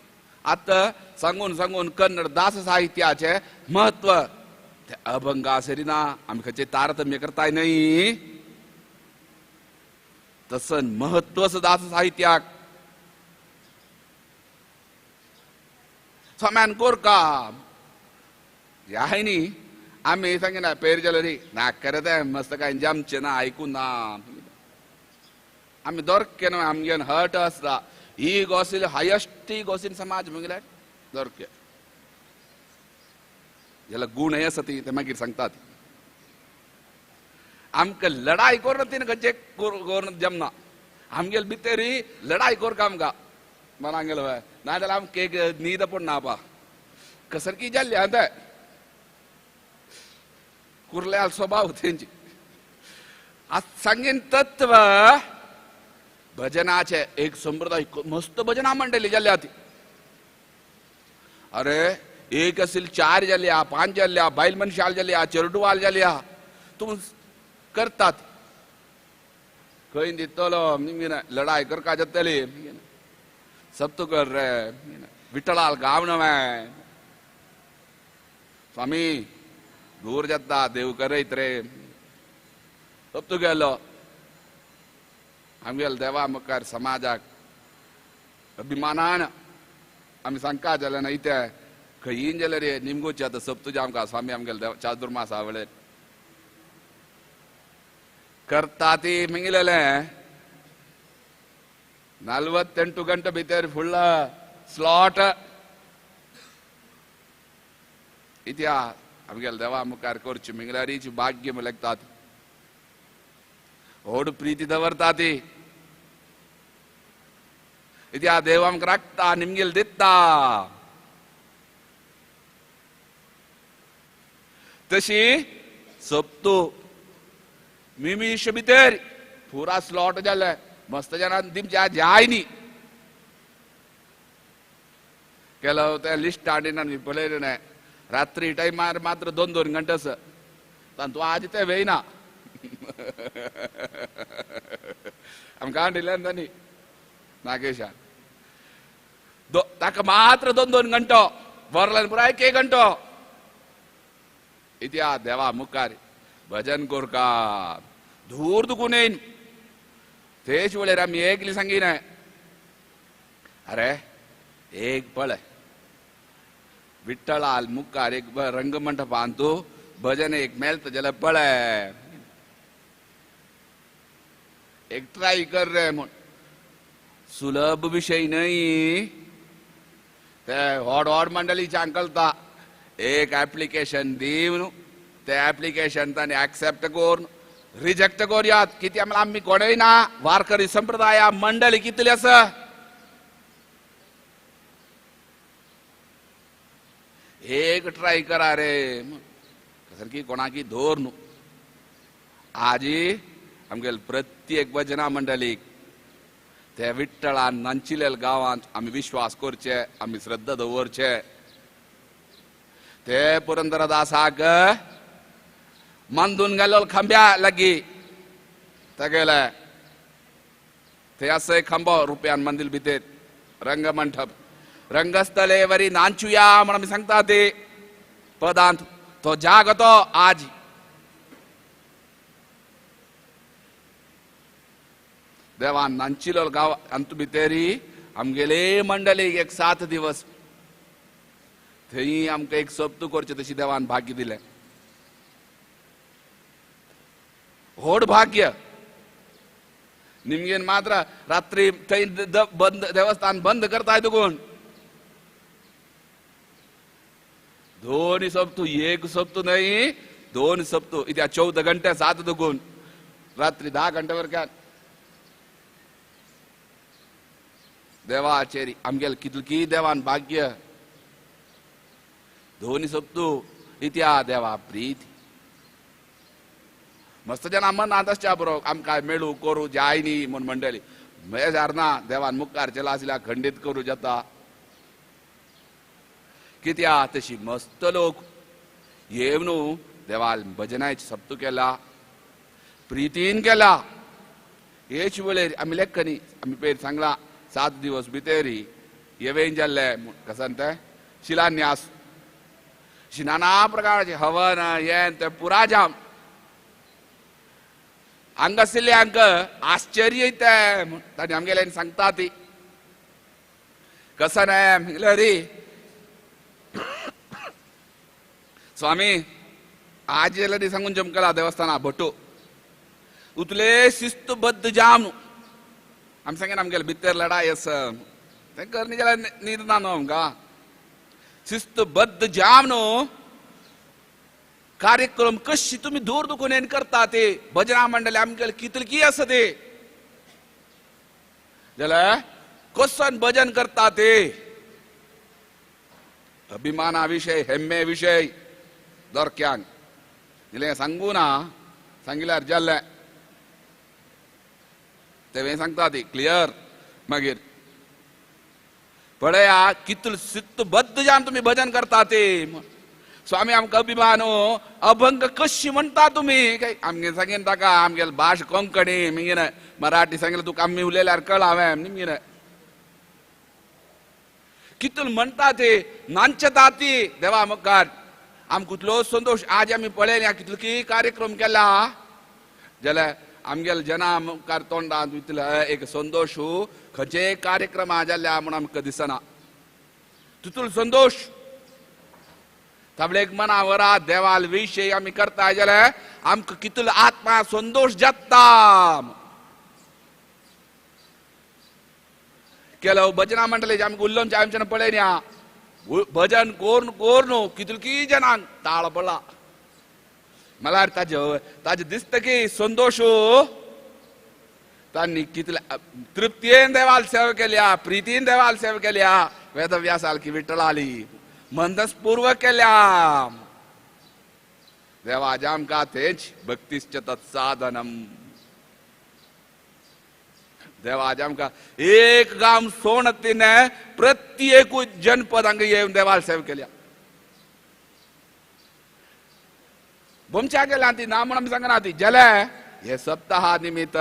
आतां सांगून सांगून कन्नड दास साहित्याचें म्हत्व ते अभंग आसरी ना आमी खंयचें तारतम्य करताय न्हय तसं महत्व आसा दास साहित्याक. स्वाम्यान कोरका जाय न्ही आमी सांगिना पेर जालो न्ही ना करत मस्त काय जमचें ना आयकूं ना आमी दोरके न्हय आमगे हट आसता ही गोसील हायस्ट ही गोसील समाज म्हगेले दोरके जाल्यार गूण हे आसा ती ते मागीर सांगतात. आमकां लढाई करून तीन खंयचे करून जमना आमगेले भितरी लढाई करका आमकां मनांगेलो ना जाल्यार आमकां एक न्हीद पण ना पा कसरकी जाल्ली आतां कुर्ल्याल स्वभाव तेंची. आज सांगीन तत्व भजनाचे एक संप्रदाय मस्त भजना मंडळी जाल्ली आती. अरे एक असेल चार जाल्या पांच जाल्या बायल मनशाल जाल्या चेरडुवाल जाल्या तूं करतात खंय दितलो लढाई करका जातली सब तूं कर रे विठ्ठलाल गांव नवें स्वामी दूर जाता देव करयत रे सब तूं गेलो आमगेल देवा मुखार समाजाक अभिमानान आमी सांगका जालें ना इते खंयीन जाल्यार रे निमगोची आतां सब तुजें आमकां स्वामी आमगेल देव चातुर्मास आवळे करता ती मिंगलेलें 48 ಗಂಟೆ भितर फुडला स्लॉट इत्या आमगेल देवा मुखार करची मिंगल्यारीची भाग्य म्हणल्यार व्हड प्रीती दवरता ती इत्या देव आमकां राखता निमगेल दिता. तशी सप्तू मिमीश भितर पुरा स्लॉट जालें मस्त जाणां दिमच्या जाय न्ही केलो तें लिस्ट हाडिना न्ही पळयलें न्हय रात्री टायमार मात्र 2-2 घंटे आसा तातूंत आज तें वेयना आमकां हाडिल्लें न्ही नागेशा ताका मात्र 2-2 घंटो वरल्यान पुराय 1 घंटो इत्या देवा मुखार भजन करका धूर दुखून येयन तेच वेळेर आमी एकली सांगिना अरे एक पळय विठ्ठलाल मुखार एक रंगमंडपांत भजन एक मेळता जाल्यार पळय एक ट्राय कर रे म्हूण. सुलभ विशय न्हय ते व्हड व्हड मंडळीचे अंकलता एक एप्लिकेशन दिवन ते एप्लिकेशन तांणी एक्सेप्ट करून रिजेक्ट करूयात कित्याक म्हळ्यार आमी कोणय ना वारकरी संप्रदाया मंडळी कितली आसा एक ट्राय करा रे सारकी कोणाकी धोर न्हू. आजी आमगेले प्रत्येक भजना मंडळीक ते विठ्ठलान नांचिलेल गांवांत आमी विश्वास करचे आमी श्रद्धा दवरचे ते पुरंदरदासाक मांदून गेलो खांब्या लागी तेगेले ते आसा एक खांबो रुपयान मंदिर भितर रंगमंडप रंगस्थले वरी नांचुया म्हण आमी सांगता ते पदांत तो जागो तो आज देवान नांचिलो गांव अंतु भितरी आमगेले मंडळीक एक 7 दिवस थंय आमकां एक सप्तू करचें तशी देवान भाग्य दिलें. व्हड भाग्य निमगेन मात्र रात्री थंय बंद देवस्थान बंद करताय तुकून दोन सप्तू एक सप्तू न्हय 2 सप्तू इत्या 14 घंटे 7 दुगून रात्री 10 घंटे वरक्यान देवाचेरी आमगेले कितली देवान भाग्य दोन सप्तू इत्या देवा प्रीती. मस्त जना मनांत आसच्या बरो आमकां मेळू करूं जाय न्ही म्हूण म्हणटली मेजार ना देवान मुखार चेला आसल्यार खंडीत करूं जाता कित्या तशी मस्त लोक येवन न्हू देवाल भजनायच सप्तू केला प्रितीन केला हेच वेळेर आमी लेखनी आमी पयर सांगला 7 दिवस भितरी येवेन जाल्ले कसन ते शिलान्यास अशी नाना प्रकारचे हवन हें ते पुरा जाम हांगा आशिल्ले हांकां आश्चर्य येता तांणी आमगेल्यान सांगता ती कसं नाही म्हणलं रे स्वामी आज ती सांगून चमकला देवस्थाना भटू उतले शिस्तबद्ध जाम आमी सांगेन आमगेले भितर लढाय आसा तें करणी जाल्यार न्हीद ना न्हू आमकां शिस्तबद्ध जाम न्हू कार्यक्रम कशी तुमी दूर दुखून येन करता ते भजना मंडळी आमगेले कितली आसा ते जाल्यार कसन भजन करता ते अभिमाना विशय हेम्मे विशय दोरक्यांक इल्लें सांगू ना सांगिल्यार जाल्लें तें सांगता ती क्लियर मागीर पळया कितल शिस्तबद्ध जावन तुमी भजन करता ते स्वामी आमकां अभिमान अभंग कशी म्हणटा तुमी काय आमगे सांगेन ताका आमगेले भाश कोंकणी मागीर मराठी सांगलें तुका आमी उलयल्यार कळ हांवें मागीर कितल म्हणटा ते नांचता ती देवा मुखार आमकां कितलो संतोश आज आमी पळयल्या कितलो की कार्यक्रम केला जाल्यार आमगेले जना मुखार तोंडांत इतलो एक संतोश खंयचे कार्यक्रम जाल्या म्हूण आमकां दिसना तितलो संतोश ताबलेक मना वरा देवाल विशय आमी करता जाल्यार आमकां कितलो आत्मा संतोश जाता केलो भजना मंडळी आमकां उल्लोवन आमच्यान पळयना भजन कोरून कोरून कितली जणांक ताळ पडला म्हळ्यार ताजे ताजे दिसता की संतोश तांणी कितले तृप्तीन देवाल सेवा केल्या प्रितीन देवाल सेवा केल्या वेदव्यासाल की विठ्ठलाली मनसपूर्वक केल्या देवाच्या आमकां तेच भक्तीश्च तत्साधनम देवाच्या आमकां एक गांव सोण तिने प्रत्येक जनपद हांगा येवन देवाल सेवा केल्या बोमच्या गेल्या ती ना म्हूण आमी सांगना ती जाले हे सप्ताहा निमित्त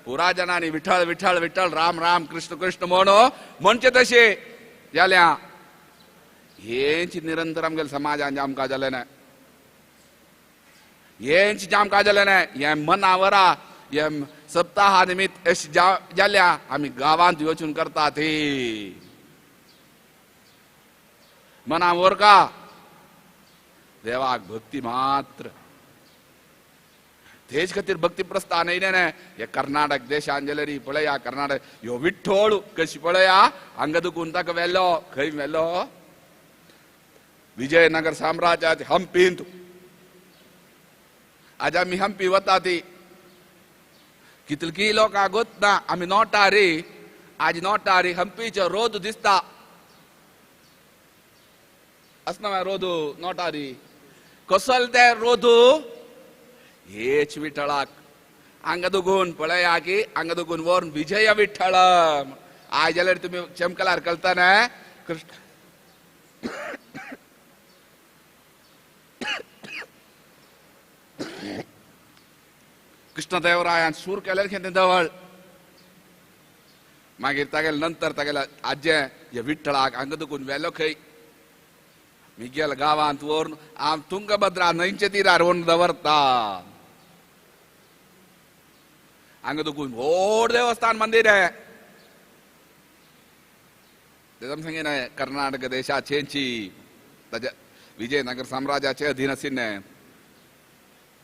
पुरा जणांनी विठ्ठल विठ्ठल विठ्ठल राम राम कृष्ण कृष्ण म्हणो म्हणचे तशें जाल्या हेंच निरंतर आमगेले समाजान आमकां जालें ना हेंच आमकां जालें ना हें मनावरा हे सप्ताहा निमित्त अशें जाल्या आमी गांवांत वचून करता ती मनावर का देवाक भक्ती मात्र तेच खातीर भक्ती प्रस्थान येयलें न्हय हे कर्नाटक देशान गेले री पळया कर्नाटक ह्यो विठ्ठोळ कशी पळया हांगा दुखून ताका व्हेलो खंय व्हेलो विजयनगर साम्राज्यात हम्पींत आज आमी हम्पी वता ती कितली लोकांक गोत ना आमी नोटा रे आज नोटा रे हम्पीचो रोद दिसता आसना रोदू नोटा रे कसल ते रोदू हेच विठ्ठलाक हांगा दुगून पळया की हांगा दुगून व्हरून विजय विठ्ठल आज जाल्यार तुमी चमकलार कळटा न्हय कृष्ण कृष्णदेवरायान सूर केल्यार खें दवळ मागीर तागेले नंतर तागेले आजे हे विठ्ठलाक हांगा दुखून व्हेलो खंय मिगेल गांवांत व्हरून आम तुंगभद्रा न्हंयचे तिरार व्हरून दवरता हांगा दुखून व्हड देवस्थान मंदिर आहे तें सांगिना कर्नाटक देशाचेंची ताच्या विजयनगर साम्राज्याचे अधीन आशिल्लें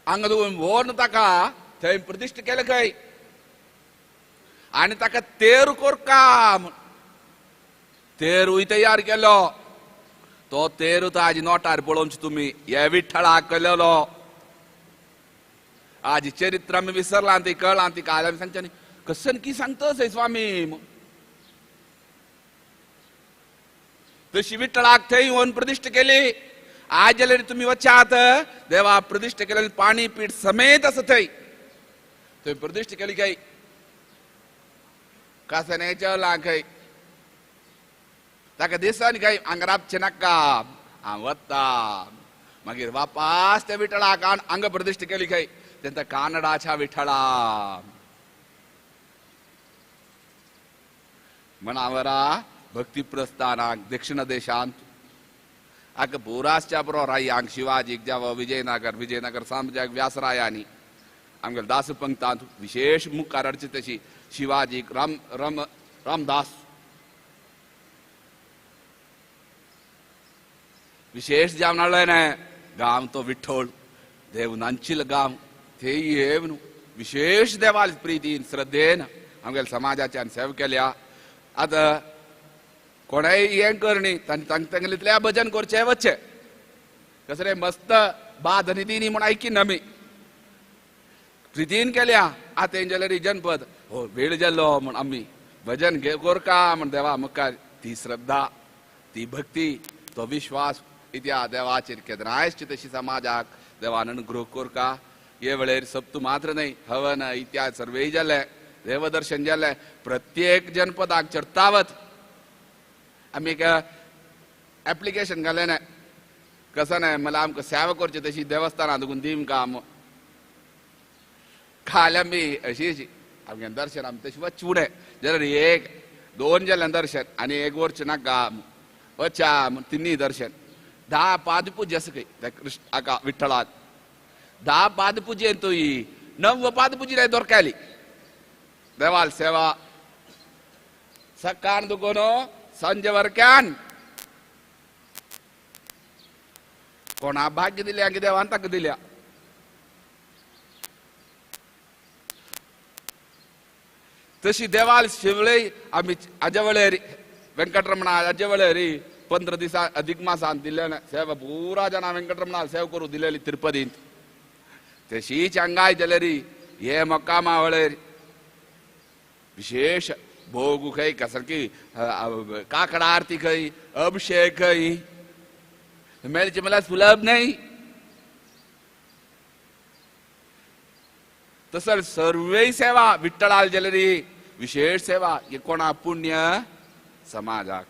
हांगा दुखून व्हरून ताका थंय प्रतिश्ठ केलें खंय आनी ताका तेर कोरका तेरूय तयार केलो तो तेरू तो आज नोटार पळोवची तुमी हे विठ्ठलाक केलेलो आज चरित्र आमी विसरलां ती कळ्ळां ती काल आमी सांगचे न्ही कसन की सांगता स्वामी तशी विठ्ठलाक थंय येवन प्रतिश्ठ केली आज जाल्यार तुमी वचात देवा प्रतिश्ठ केलेले पाणी पीठ समेत आसा थंय थंय प्रतिश्ठा केली खंय कासने चला खंय ताका दिसन खंय हांगा राबचें नाका हांव वता. मागीर वापास त्या विठळाक अंग प्रतिश्ठा केली खंय तेंता कानडाच्या विठळा मनावरा भक्ती प्रस्थानाक दक्षिण देशांत आका पुरासच्या बरो राई हांग शिवाजीक जावं विजयनगर विजयनगर साम्राज्याक व्यासरायांनी आमगेले दास पंक्तांत विशेष मुखार हाडची तशी शिवाजीक राम राम रामदास विशेष जावन हाडलें न्हय गांव तो विठ्ठल देव नांचिल गांव थेय न्हू विशेष देवाल प्रितीन श्रद्धेन आमगेल्या समाजाच्यान सेवा केल्या. आतां कोणाय हें करणी तांकां तांगेलें भजन करचें वचचें कसरे मस्त बाद आनी दिनी म्हूण आयकीन आमी प्रितीन केल्या. आतां हें जाल्यार जनपद हो वेळ जालो म्हूण आमी भजन कोरका म्हण देवा मुखार ती श्रद्धा ती भक्ती तो विश्वास इत्या देवाचेर केन्नाय तशी समाजाक देवान अनुग्रह कोरका. हे वेळेर सप्तू मात्र न्हय हवन इत्याद सर्वेय जालें देवदर्शन जालें प्रत्येक जनपदाक चरतावत आमी एक एप्लिकेशन घालें न्हय कसं न्हय म्हणल्यार आमकां सेवा करची तशी देवस्थानां दुखून दिमकां खाल आमी अशी अशी आमगे दर्शन आमी तशें वच उणें जाल्यार एक दोन जालें दर्शन आनी एक वरचें नाका वचा तिन्ही दर्शन 10 पादपुजे आसा खंय त्या कृष्ण हाका विठ्ठलाक 10 पादपुजे तुय 9 पादपुजे दोरकायली देवाल सेवा सकाळ दुकोन सांजे वरक्यान कोणा भाग्य दिल्या की देवान ताका दिल्या. तशी देवाल शिवळे आमी आज्या वेळेर वेंकटरमणा आज्या वेळेर 15 दिसा अधिक मासान दिल्ले सेवा पुरा जाणां वेंकटरमणा सेवा करूं दिलेली तिरुपतींत. तशीच हांगाय जाल्यार हे मक्कामा वेळेर विशेष भोग खंय सारकी काकड आरती खंय अभिषेक खंय मेळचे म्हणल्यार सुलभ न्हय. तसर सर्वय सेवा विठ्ठलाल जाल्यार विशेष सेवा हे कोणा पुण्य समाजाक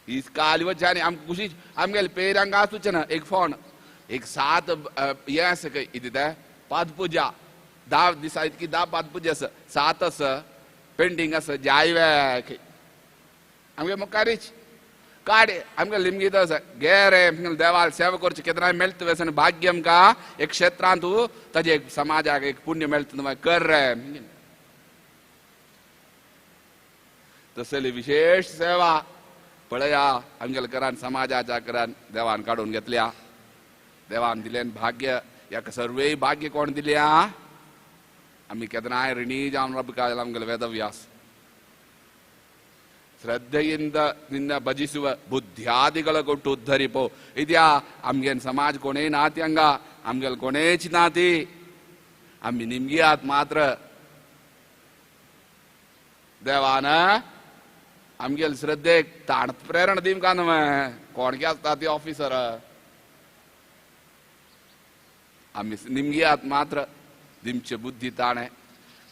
ही काल वच्चे आमकां खुशी आमगेले पेर हांगा आसूचें ना एक फोण एक 7 हें आसा खंय कितें तें पादपुजा 10 दिसा इतकी 10 पादपुजा आसा 7 आसा पेंडींग आसा जायवे खंय आमगे मुखारीच काड आमगे लिमगीत आसा गे रे देवाल सेवा करची केन्नाय मेळटा वेसन भाग्य आमकां एक क्षेत्रांत ताजें एक समाजाक एक पुण्य मेळटा कर रे. तसली विशेष सेवा पळया आमगेल्या घरान समाजाच्या घरान देवान काडून घेतल्या देवान दिलें भाग्य ह्या सर्वय भाग्य कोण दिल्या आमी केन्नाय ऋणी जावन राबका आमगेले वेदव्यास ಶ್ರದ್ಧೆಯಿಂದ ನಿನ್ನ ಭಜಿಸುವ ಬುದ್ಧ್ಯಾದಿಗಳ ಕೊಟ್ಟು ಉದ್ಧರಿಪೋ. ಇದ್ಯಾ ಆಮ್ಗೇನ್ ಸಮಾಜ ಕೊನೆ ನಾತಿ ಹಂಗ ಆಮ್ಗೆಲ್ ಕೊನೇಚ್ ನಾತಿ ಆಮಿ ನಿಮ್ಗೆ ಆತ್ ಮಾತ್ರ ದೇವಾನ आमगेल श्रद्धेक ताण प्रेरणा दिमका न्हय कोणके आसता ती ऑफिसर आमी निमगी आत मात्र दिमचे बुद्धी ताणे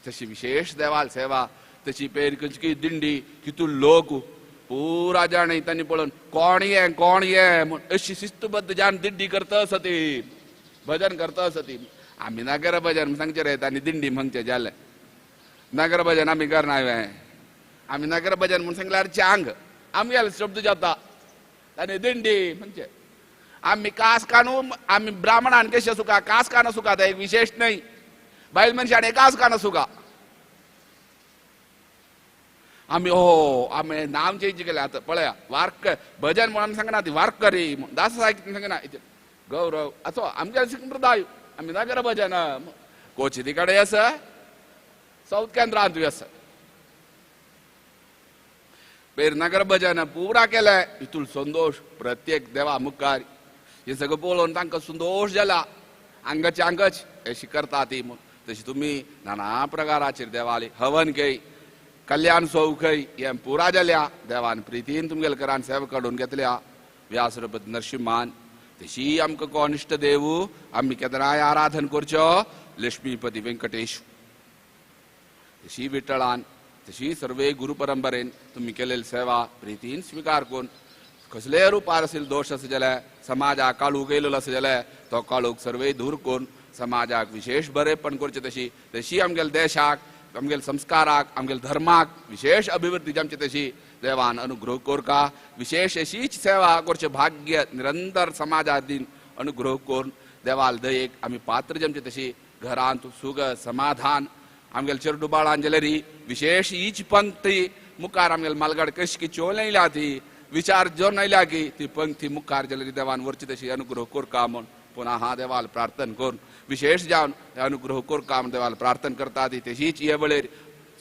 तशी विशेष देवाल सेवा तशी पेर खंयची दिंडी कितू लोक पुरा जाण तांणी पळोवन कोण ये कोण ये म्हूण अशी शिस्तबद्ध जाण दिंडी करता आसा ती भजन करता आसा ती. आमी नगर भजन सांगचे रे तांणी दिंडी म्हणचें जालें नगर भजन आमी करना आमी नगर भजन म्हूण सांगल्यार चांग आमगेले शब्द जाता आनी दिंडी म्हणजे आमी कास काणू आमी ब्राह्मणान कशें सुका कास कान सुका एक विशेष न्हय बायल मनशान कास कान सुका आमी हो आमी नाम चेंज केलें आतां पळया वारक भजन म्हूण आमी सांगना ती वारकरी दास साहित्य सांगना गौरव असो आमगे संप्रदाय आमी नगर भजन कोचिती कडेन आसा सावथ केंद्रांतूय आसा पेरनगर भजन पुरा केलें हितून संतोश प्रत्येक देवा मुखार हे सगळें पळोवन तांकां संतोश जाला आंगाचे आंगच अशी करता ती तशी तुमी नाना प्रकाराचेर देवाली हवन खंय कल्याण सोव खंय हें पुरा जाल्या देवान प्रितीन तुमगेले घरान सेवा काडून घेतल्या व्यासरपती नरसिंहान. तशी आमकां कोण इश्ट देवू आमी केन्नाय आराधन करच्यो लक्ष्मीपती व्यंकटेश तशी विठ्ठलान तशी सर्वे गुरु परंपरेन तुम्ही केलेली सेवा प्रितीन स्वीकार करून कसले रुपार असेल दोष असे जाल्यार समाजाक काळूक येयलेलो आसा जाल्यार तो काळूक सर्वे दूर करून समाजाक विशेष बरेपण करचें तशी तशी आमगेले देशाक आमगेले संस्काराक आमगेले धर्माक विशेष अभिवृद्धी जावची तशी देवान अनुग्रह कोरका विशेष अशीच सेवा करचें भाग्य निरंतर समाजाक दिन अनुग्रह करून देवाल दयेक आमी पात्र जमचे तशी घरांत सुख समाधान आमगेले चेरडू बाळान जाल्यार विशेष हीच पंक्ती मुखार आमगेले मालगाड कशी चोल येयल्या ती विचार जोर आयल्या की ती पंक्ती मुखार जाल्यार देवान वरची तशी अनुग्रह कोरका म्हूण पुन्हा हा देवाल प्रार्थन करून विशेष जावन अनुग्रह कोरका म्हूण देवाल प्रार्थन करता ती तशीच हे वेळेर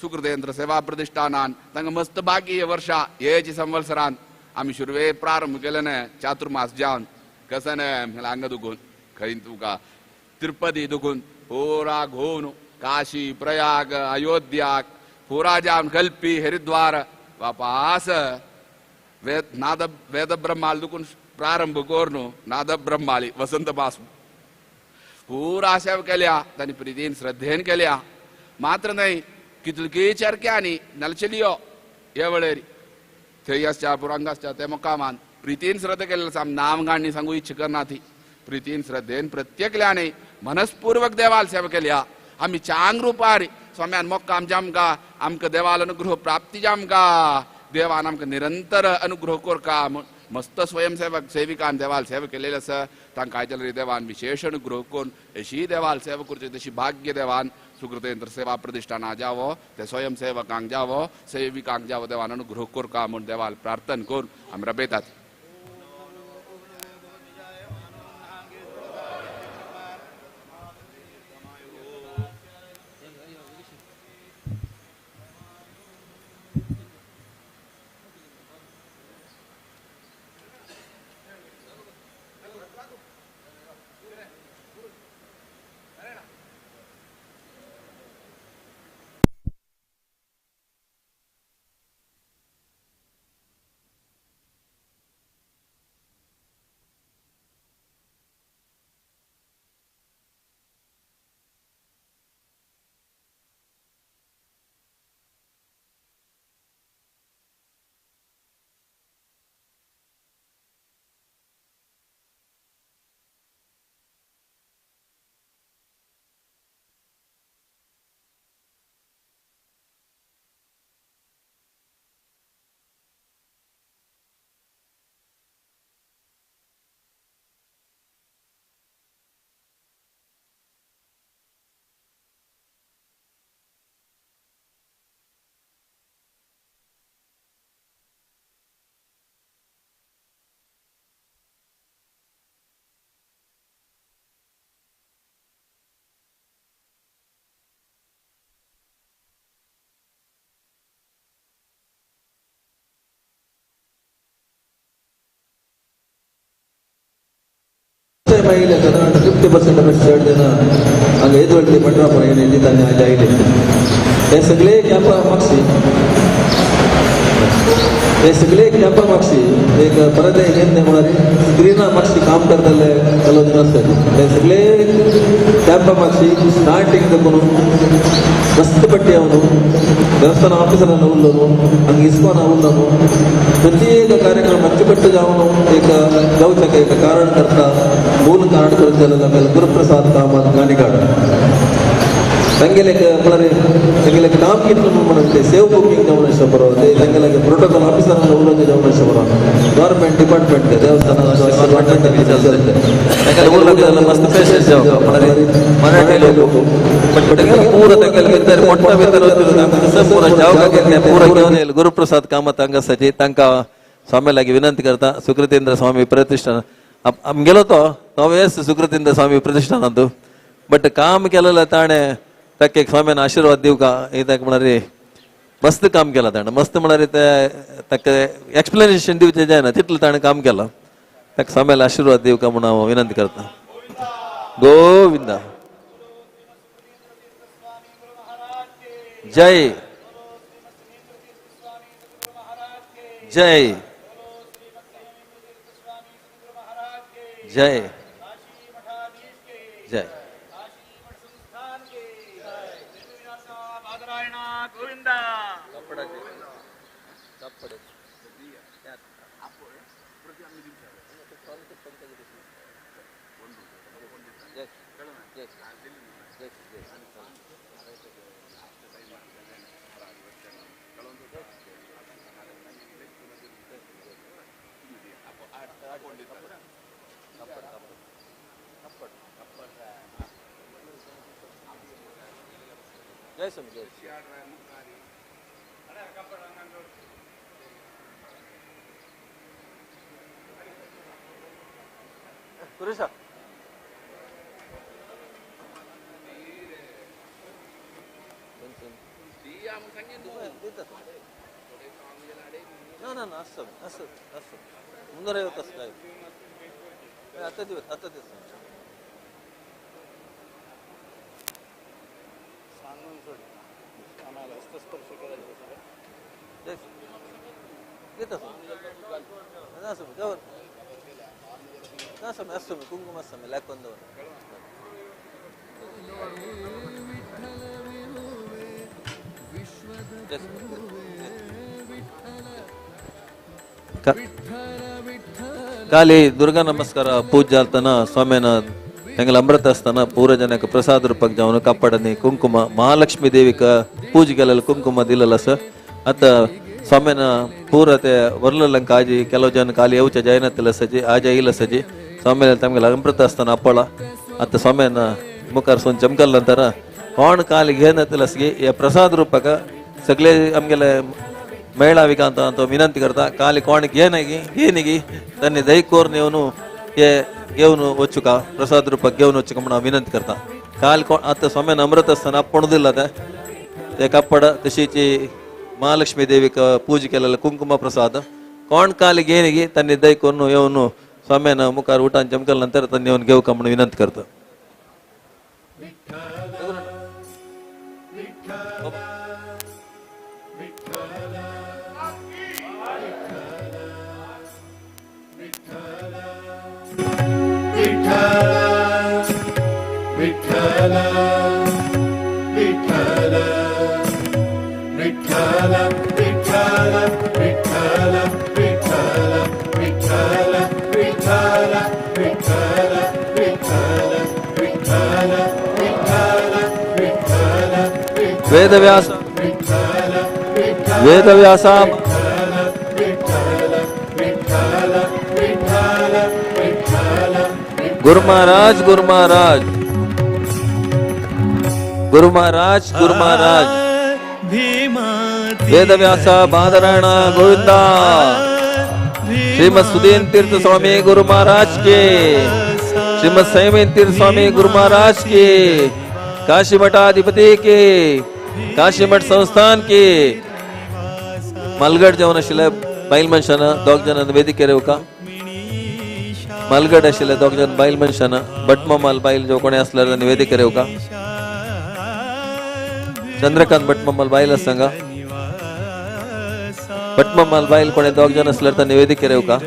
सुकृतेंद्र सेवा प्रतिष्ठानान तांकां मस्त बाकी हे वर्षा हेच संवत्सरान आमी सुरवे प्रारंभ केले न्हय चातुर्मास जावन कसं न्हय हांगा दुखून खंय तुका तिरुपती दुखून पुरा घोवन काशी प्रयाग अयोध्या पुरा जावन कल्पी हरिद्वार वापास वेद नाद वेद ब्रह्माल दुखून प्रारंभ करून नाद ब्रह्माली वसंत मास पुरा सेवा केल्या तांणी प्रितीन श्रद्धेन केल्या मात्र न्हय कितलकी चरक्यांनी नाल्यार चलयो हे वेळेर थंय आसच्या पुरांग आसच्या ते मुकामान प्रितीन श्रद्धा केलेलं आसा नाम गाणी सांगू इच्छा करना ती प्रितीन श्रद्धेन प्रत्येकल्याने मनस्पूर्वक देवाल सेवा केल्या आमी चांग रुपार स्वाम्यान मोक्काम जामका आमकां देवाल अनुग्रह प्राप्ती जामका देवान आमकां निरंतर अनुग्रह कोरका मस्त स्वयंसेवक सेविकान देवाल सेवा केलेले आसा तांकां आयच्या देवान विशेष अनुग्रह करून अशी देवाल सेवा करची तशी भाग्य देवान सुकृतेंद्र सेवा प्रतिष्ठाना जावो ते स्वयंसेवकांक जावो सेविकांक जावो देवान अनुग्रह कोरका म्हूण देवाल प्रार्थन करून आमी रबेतात. आयले सादारण 50% चड जाणां हांगा येदोळ व्हडली पंढरापूर येयली तांणी हांगा आयले. हे सगळे कॅम्पा मागशी हे सगळे कॅम्पा मागशी एक परत एक हें म्हळ्यार स्क्रिना मागशी काम करतले चलो आसता. हे सगळे कॅम्पा मागशी स्टार्टींग देखून मस्त पट्टी आवनु देवस्थान ऑफिसरान उरलो हांगा इस्कॉन उरलो प्रत्येक कार्यक्रम अच्चुकट्टु जावन एक जावच्याक एक कारण करता मूल कारण करता जाल्यार गुरुप्रसाद कामत गाणिकाड तांगेले म्हळ्यार तांगेले काम कितलें म्हणून ते सेव बुकींग जावन आसता बरो ते तांगेले प्रोटोकॉल ऑफिसरान उलोवचें जावन आसता बरो गव्हर्मेंट डिपार्टमेंट देवस्थान मस्त पेशन्स जावं म्हळ्यार मराठी लोक पूरा तांगेले भितर मोठ्या भितर पूरा जावं पूरा घेवन येयले. गुरुप्रसाद कामत हांगा आसाची तांकां स्वामी लागीं विनंती करता सुकृतेंद्र स्वामी प्रतिष्ठान आमगेलो तो तोवेस सुकृतेंद्र स्वामी प्रतिष्ठानांतू बट काम केलेलें ताणें ताका एक स्वाम्यान आशिर्वाद दिवका हे ताका म्हळ्यार मस्त काम केलां ताणें मस्त म्हळ्यार ते ताका एक्सप्लेनेशन दिवचें जायना तितलें ताणें काम केलां. ताका स्वाम्याला आशिर्वाद दिवका म्हणून हांव विनंती करता. गोविंदा जय जय जय जय. जय स्वामी जय. सुरेशा ना ना ना असं असं असं 350 असं काय आता दिवस आता दिवस सांगून सोड आम्हाला हस्तस्पर्श करायचा सगळं. असं असं कुंकुम असं लाकून दवर. ಕಾಲಿ ದುರ್ಗಾ ನಮಸ್ಕಾರ ಪೂಜೆ ಆಲ್ತನ ಸ್ವಾಮಿನ ಎಂಗಲ ಅಮೃತ ಪೂರ ಜನಕ್ಕೆ ಪ್ರಸಾದ ರೂಪಕ್ಕೆ ಜಾವನು ಕಪ್ಪಡನಿ ಕುಂಕುಮ ಮಹಾಲಕ್ಷ್ಮೀ ದೇವಿಕ ಪೂಜೆಗೆಲ್ಲ ಕುಂಕುಮ ದಿಲ್ಲಲ್ಲ ಸರ್. ಅತ್ತ ಸ್ವಾಮಿನ ಪೂರತೆ ವರ್ಲಂಕ ಆಜಿ ಕೆಲವು ಜನ ಖಾಲಿ ಯೌಚ ಜೈನತಿಲ್ಲ ಸಜಿ ಆಜ ಇಲ್ಲ ಸಜಿ ಸ್ವಾಮಿನ ತಮಗೆ ಅಮೃತಾಸ್ತನ ಅಪ್ಪಳ ಅತ್ತ ಸ್ವಾಮಿನ ಮುಖಾರ್ ಸೊನ್ ಚಮಕಲ್ ಅಂತಾರ ಕೋಣ ಕಾಲಿಗೆ ಏನತ್ತಿಲ್ಲ ಸಗಿ ಪ್ರಸಾದ ರೂಪಕ ಸಗಲೆ ನಮಗೆಲ್ಲ ಮೇಳಾವಿಕ ಅಂತ ಅಂತ ವಿನಂತಿ करता ಕಾಲಿ ಕೋಣಕ್ಕೆ ಏನಾಗಿ ಏನಿಗಿ ತನ್ನಿ ದೈಕೋರ್ ನೀವು ಏ ಗೇವ್ನು ಒಚ್ಚುಕ ಪ್ರಸಾದ ರೂಪ ಗೇವ್ನು ಒಚ್ಚುಕ ನಾವು ವಿನಂತಿ करता ಕಾಲಿ ಕೋ ಅತ್ತ ಸ್ವಾಮಿನ ಅಮೃತಸ್ಥಾನ ಅಪ್ಪಣದಿಲ್ಲದೆ ते ಕಪ್ಪಡ ತಶೀಚಿ ಮಹಾಲಕ್ಷ್ಮೀ ದೇವಿಕ ಪೂಜೆಗೆಲ್ಲ ಕುಂಕುಮ ಪ್ರಸಾದ ಕೋಣ ಕಾಲಿಗೆ ಏನಿಗಿ ತನ್ನಿ ದೈಕೋರ್ನು ಯವನು ಸ್ವಾಮಿನ ಮುಖಾರ್ ಊಟ ಜಮಕಲ್ ನಂತರ ತನ್ನಿ ಅವನು ಗೇವ್ ಕಮ್ಮಣ ವಿನಂತಿ करता. विठ्ठल विठ्ठल विठ्ठल विठ्ठल विठ्ठल विठ्ठल विठ्ठल विठ्ठल विठ्ठल विठ्ठल विठ्ठल विठ्ठल विठ्ठल वेदव्यास विठ्ठल विठ्ठल वेदव्यास विठ्ठल विठ्ठल विठ्ठल विठ्ठल गुरु महाराज गुरु महाराज गुरु महाराज गुरु महाराज वेदव्यास बादरायण गोविंदा श्रीमद सुधीन तीर्थ स्वामी गुरु महाराज के श्रीमद संयमेन तीर्थ स्वामी गुरु महाराज के काशी मठाधिपति के काशी मठ संस्थान के मलगड जेवण आशिल्ले बायल मनशान दोग जाणां वेदिकेर येवका मलगड आशिल्ले दोग जाण बायल मनशान भटमामाल बायल जो कोणी आसल्यार तांणी वेदिकेर येवका चंद्रकांत भटमामाल बायल आसा भटमामाल बायल कोणी दोग जाण आसल्यार तांणी वेदिकेर येवका.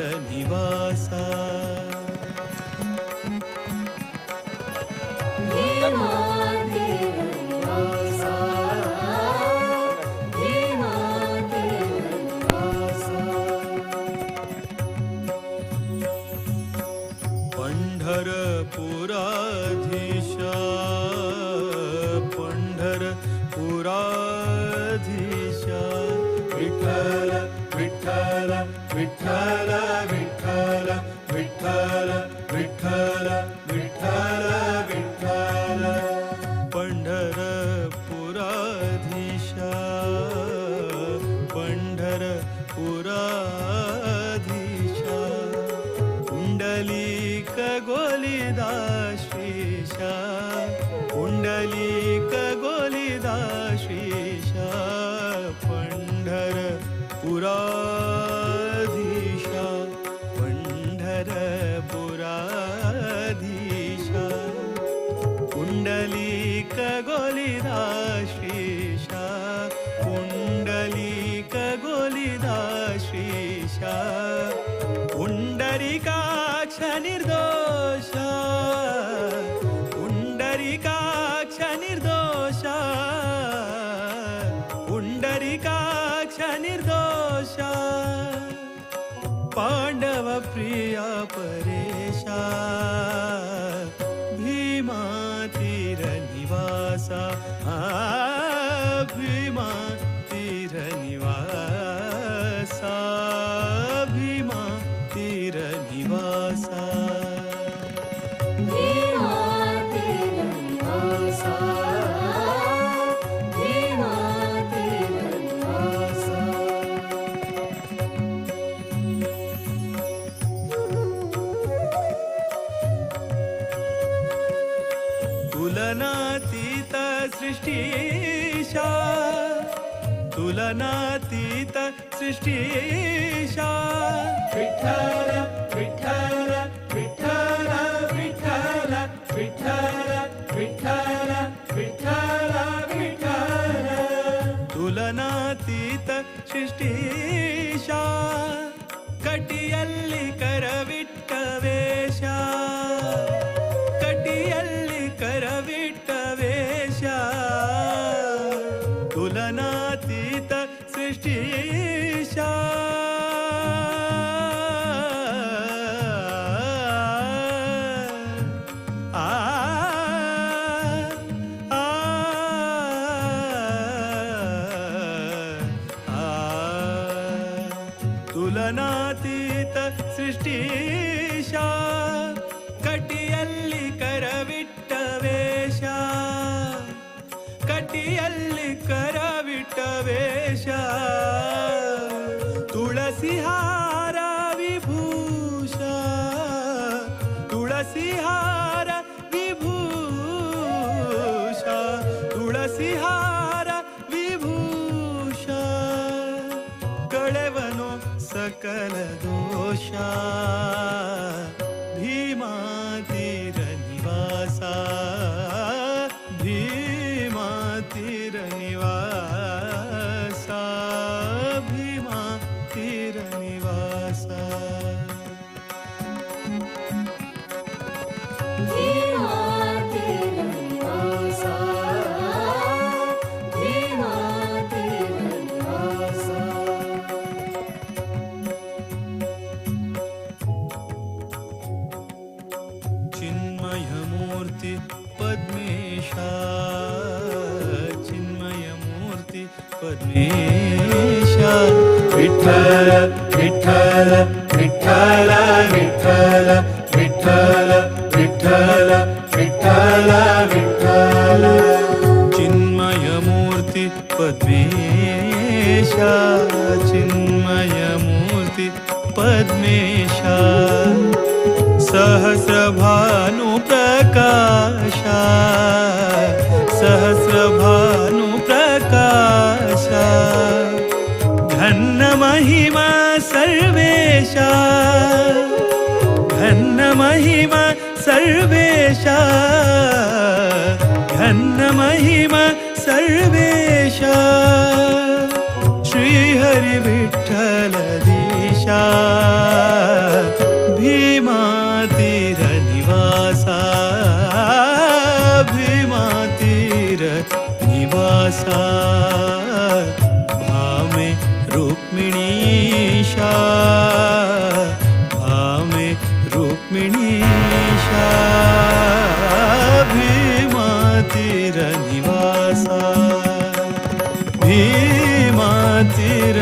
पुंडरीकाक्ष निर्दोष पुंडरी ಪುಂಡರೀಕಾಕ್ಷ ನಿರ್ದೋಷ ಪಾಂಡವ ಪ್ರಿಯ ಪರೇಶ ಭೀಮಾ ತೀರ ನಿವಾಸ ಭೀಮಾ ತೀರ ನಿವಾಸ ಭೀಮಾ ತೀರ ನಿವಾಸ ಭೀಮಾ ತೀರ ನಿವಾಸ ಭೀಮಾ ತೀರ ನಿವಾಸ. ತುಲನಾತೀತ ಸೃಷ್ಟೀಶ ತುಲನಾತೀತ ಸೃಷ್ಟೀಶ ವಿಠಲ ವಿಠಲ ವಿಠಲ ವಿಠಲ ವಿಠಲ ವಿಠಲ ವಿಠಲ ವಿಠಲ. ತುಲನಾತೀತ ಸೃಷ್ಟೀಶ ಕಟಿಯಲ್ಲಿ ಕರವಿಟ್ಟ ವೇಷ ಕಟಿಯಲ್ಲಿ ಕರವಿಟ್ಟ ವೇಷ ತುಲನಾತೀತ ಸೃಷ್ಟೀಶ ಆ ಆ ಆ ತುಲನಾತೀತ ಸೃಷ್ಟೀಶ ಕಟಿಯಲ್ಲಿ ಕರವಿಟ್ಟ ವೇಷ ಕಟಿಯಲ್ಲಿ ಕರವಿಟ್ಟ ವೇಷ ತುಳಸಿಹಾರ ವಿಭೂಷ ತುಳಸಿಹಾರ ವಿಭೂಷ ತುಳಸಿಹಾರ ವಿಭೂಷ ಕಳೆವನು ಸಕಲ ದೋಷ ಭೀಮಾ ತೀರ ನಿವಾಸ ಭೀಮಾ ತೀರ ನಿವಾಸ ಭೀಮಾ ತೀರ ನಿವಾಸ. ಭೀಮಾ ತೀರ ನಿವಾಸ ಭೀಮಾ ತೀರ ನಿವಾಸ. ಚಿನ್ಮಯಮೂರ್ತಿ ಪದ್ಮೇಶ ಚಿನ್ಮಯಮೂರ್ತಿ ಪದ್ಮೇಶ ವಿಠಲ ವಿಠಲ ವಿಠಲ ವಿಠಲ ವಿಠಲ ವಿಠಲ ವಿಠಲ ವಿಠಲ. ಚಿನ್ಮಯಮೂರ್ತಿ ಪದ್ಮೇಶ ಚಿನ್ಮಯಮೂರ್ತಿ ಪದ್ಮೇಶ ಸಹಸ್ರಭಾನು ಪ್ರಕಾಶ ಸಹಸ್ರಭಾನು ಪ್ರಕಾಶ ಘನ್ನ ಮಹಿಮಾ ಸರ್ವೇಶ ಘನ್ನ ಮಹಿಮಾ ಸರ್ವೇಶ ಘನ್ನ ಮಹಿಮಾ ಸರ್ವೇಶ ಶ್ರೀಹರಿ ವಿಠಲ ದೀಶ ಭೀಮಾ ತೀರ ನಿವಾಸ ಭೀಮಾ ತೀರ ನಿವಾಸ ಭಾಮೆ ರುಕ್ಮಿಣೀಶ ಭಾಮೆ ರುಕ್ಮಿಣೀಶ ಭೀಮಾ ತೀರ ನಿವಾಸ ಭೀಮಾ ತೀರ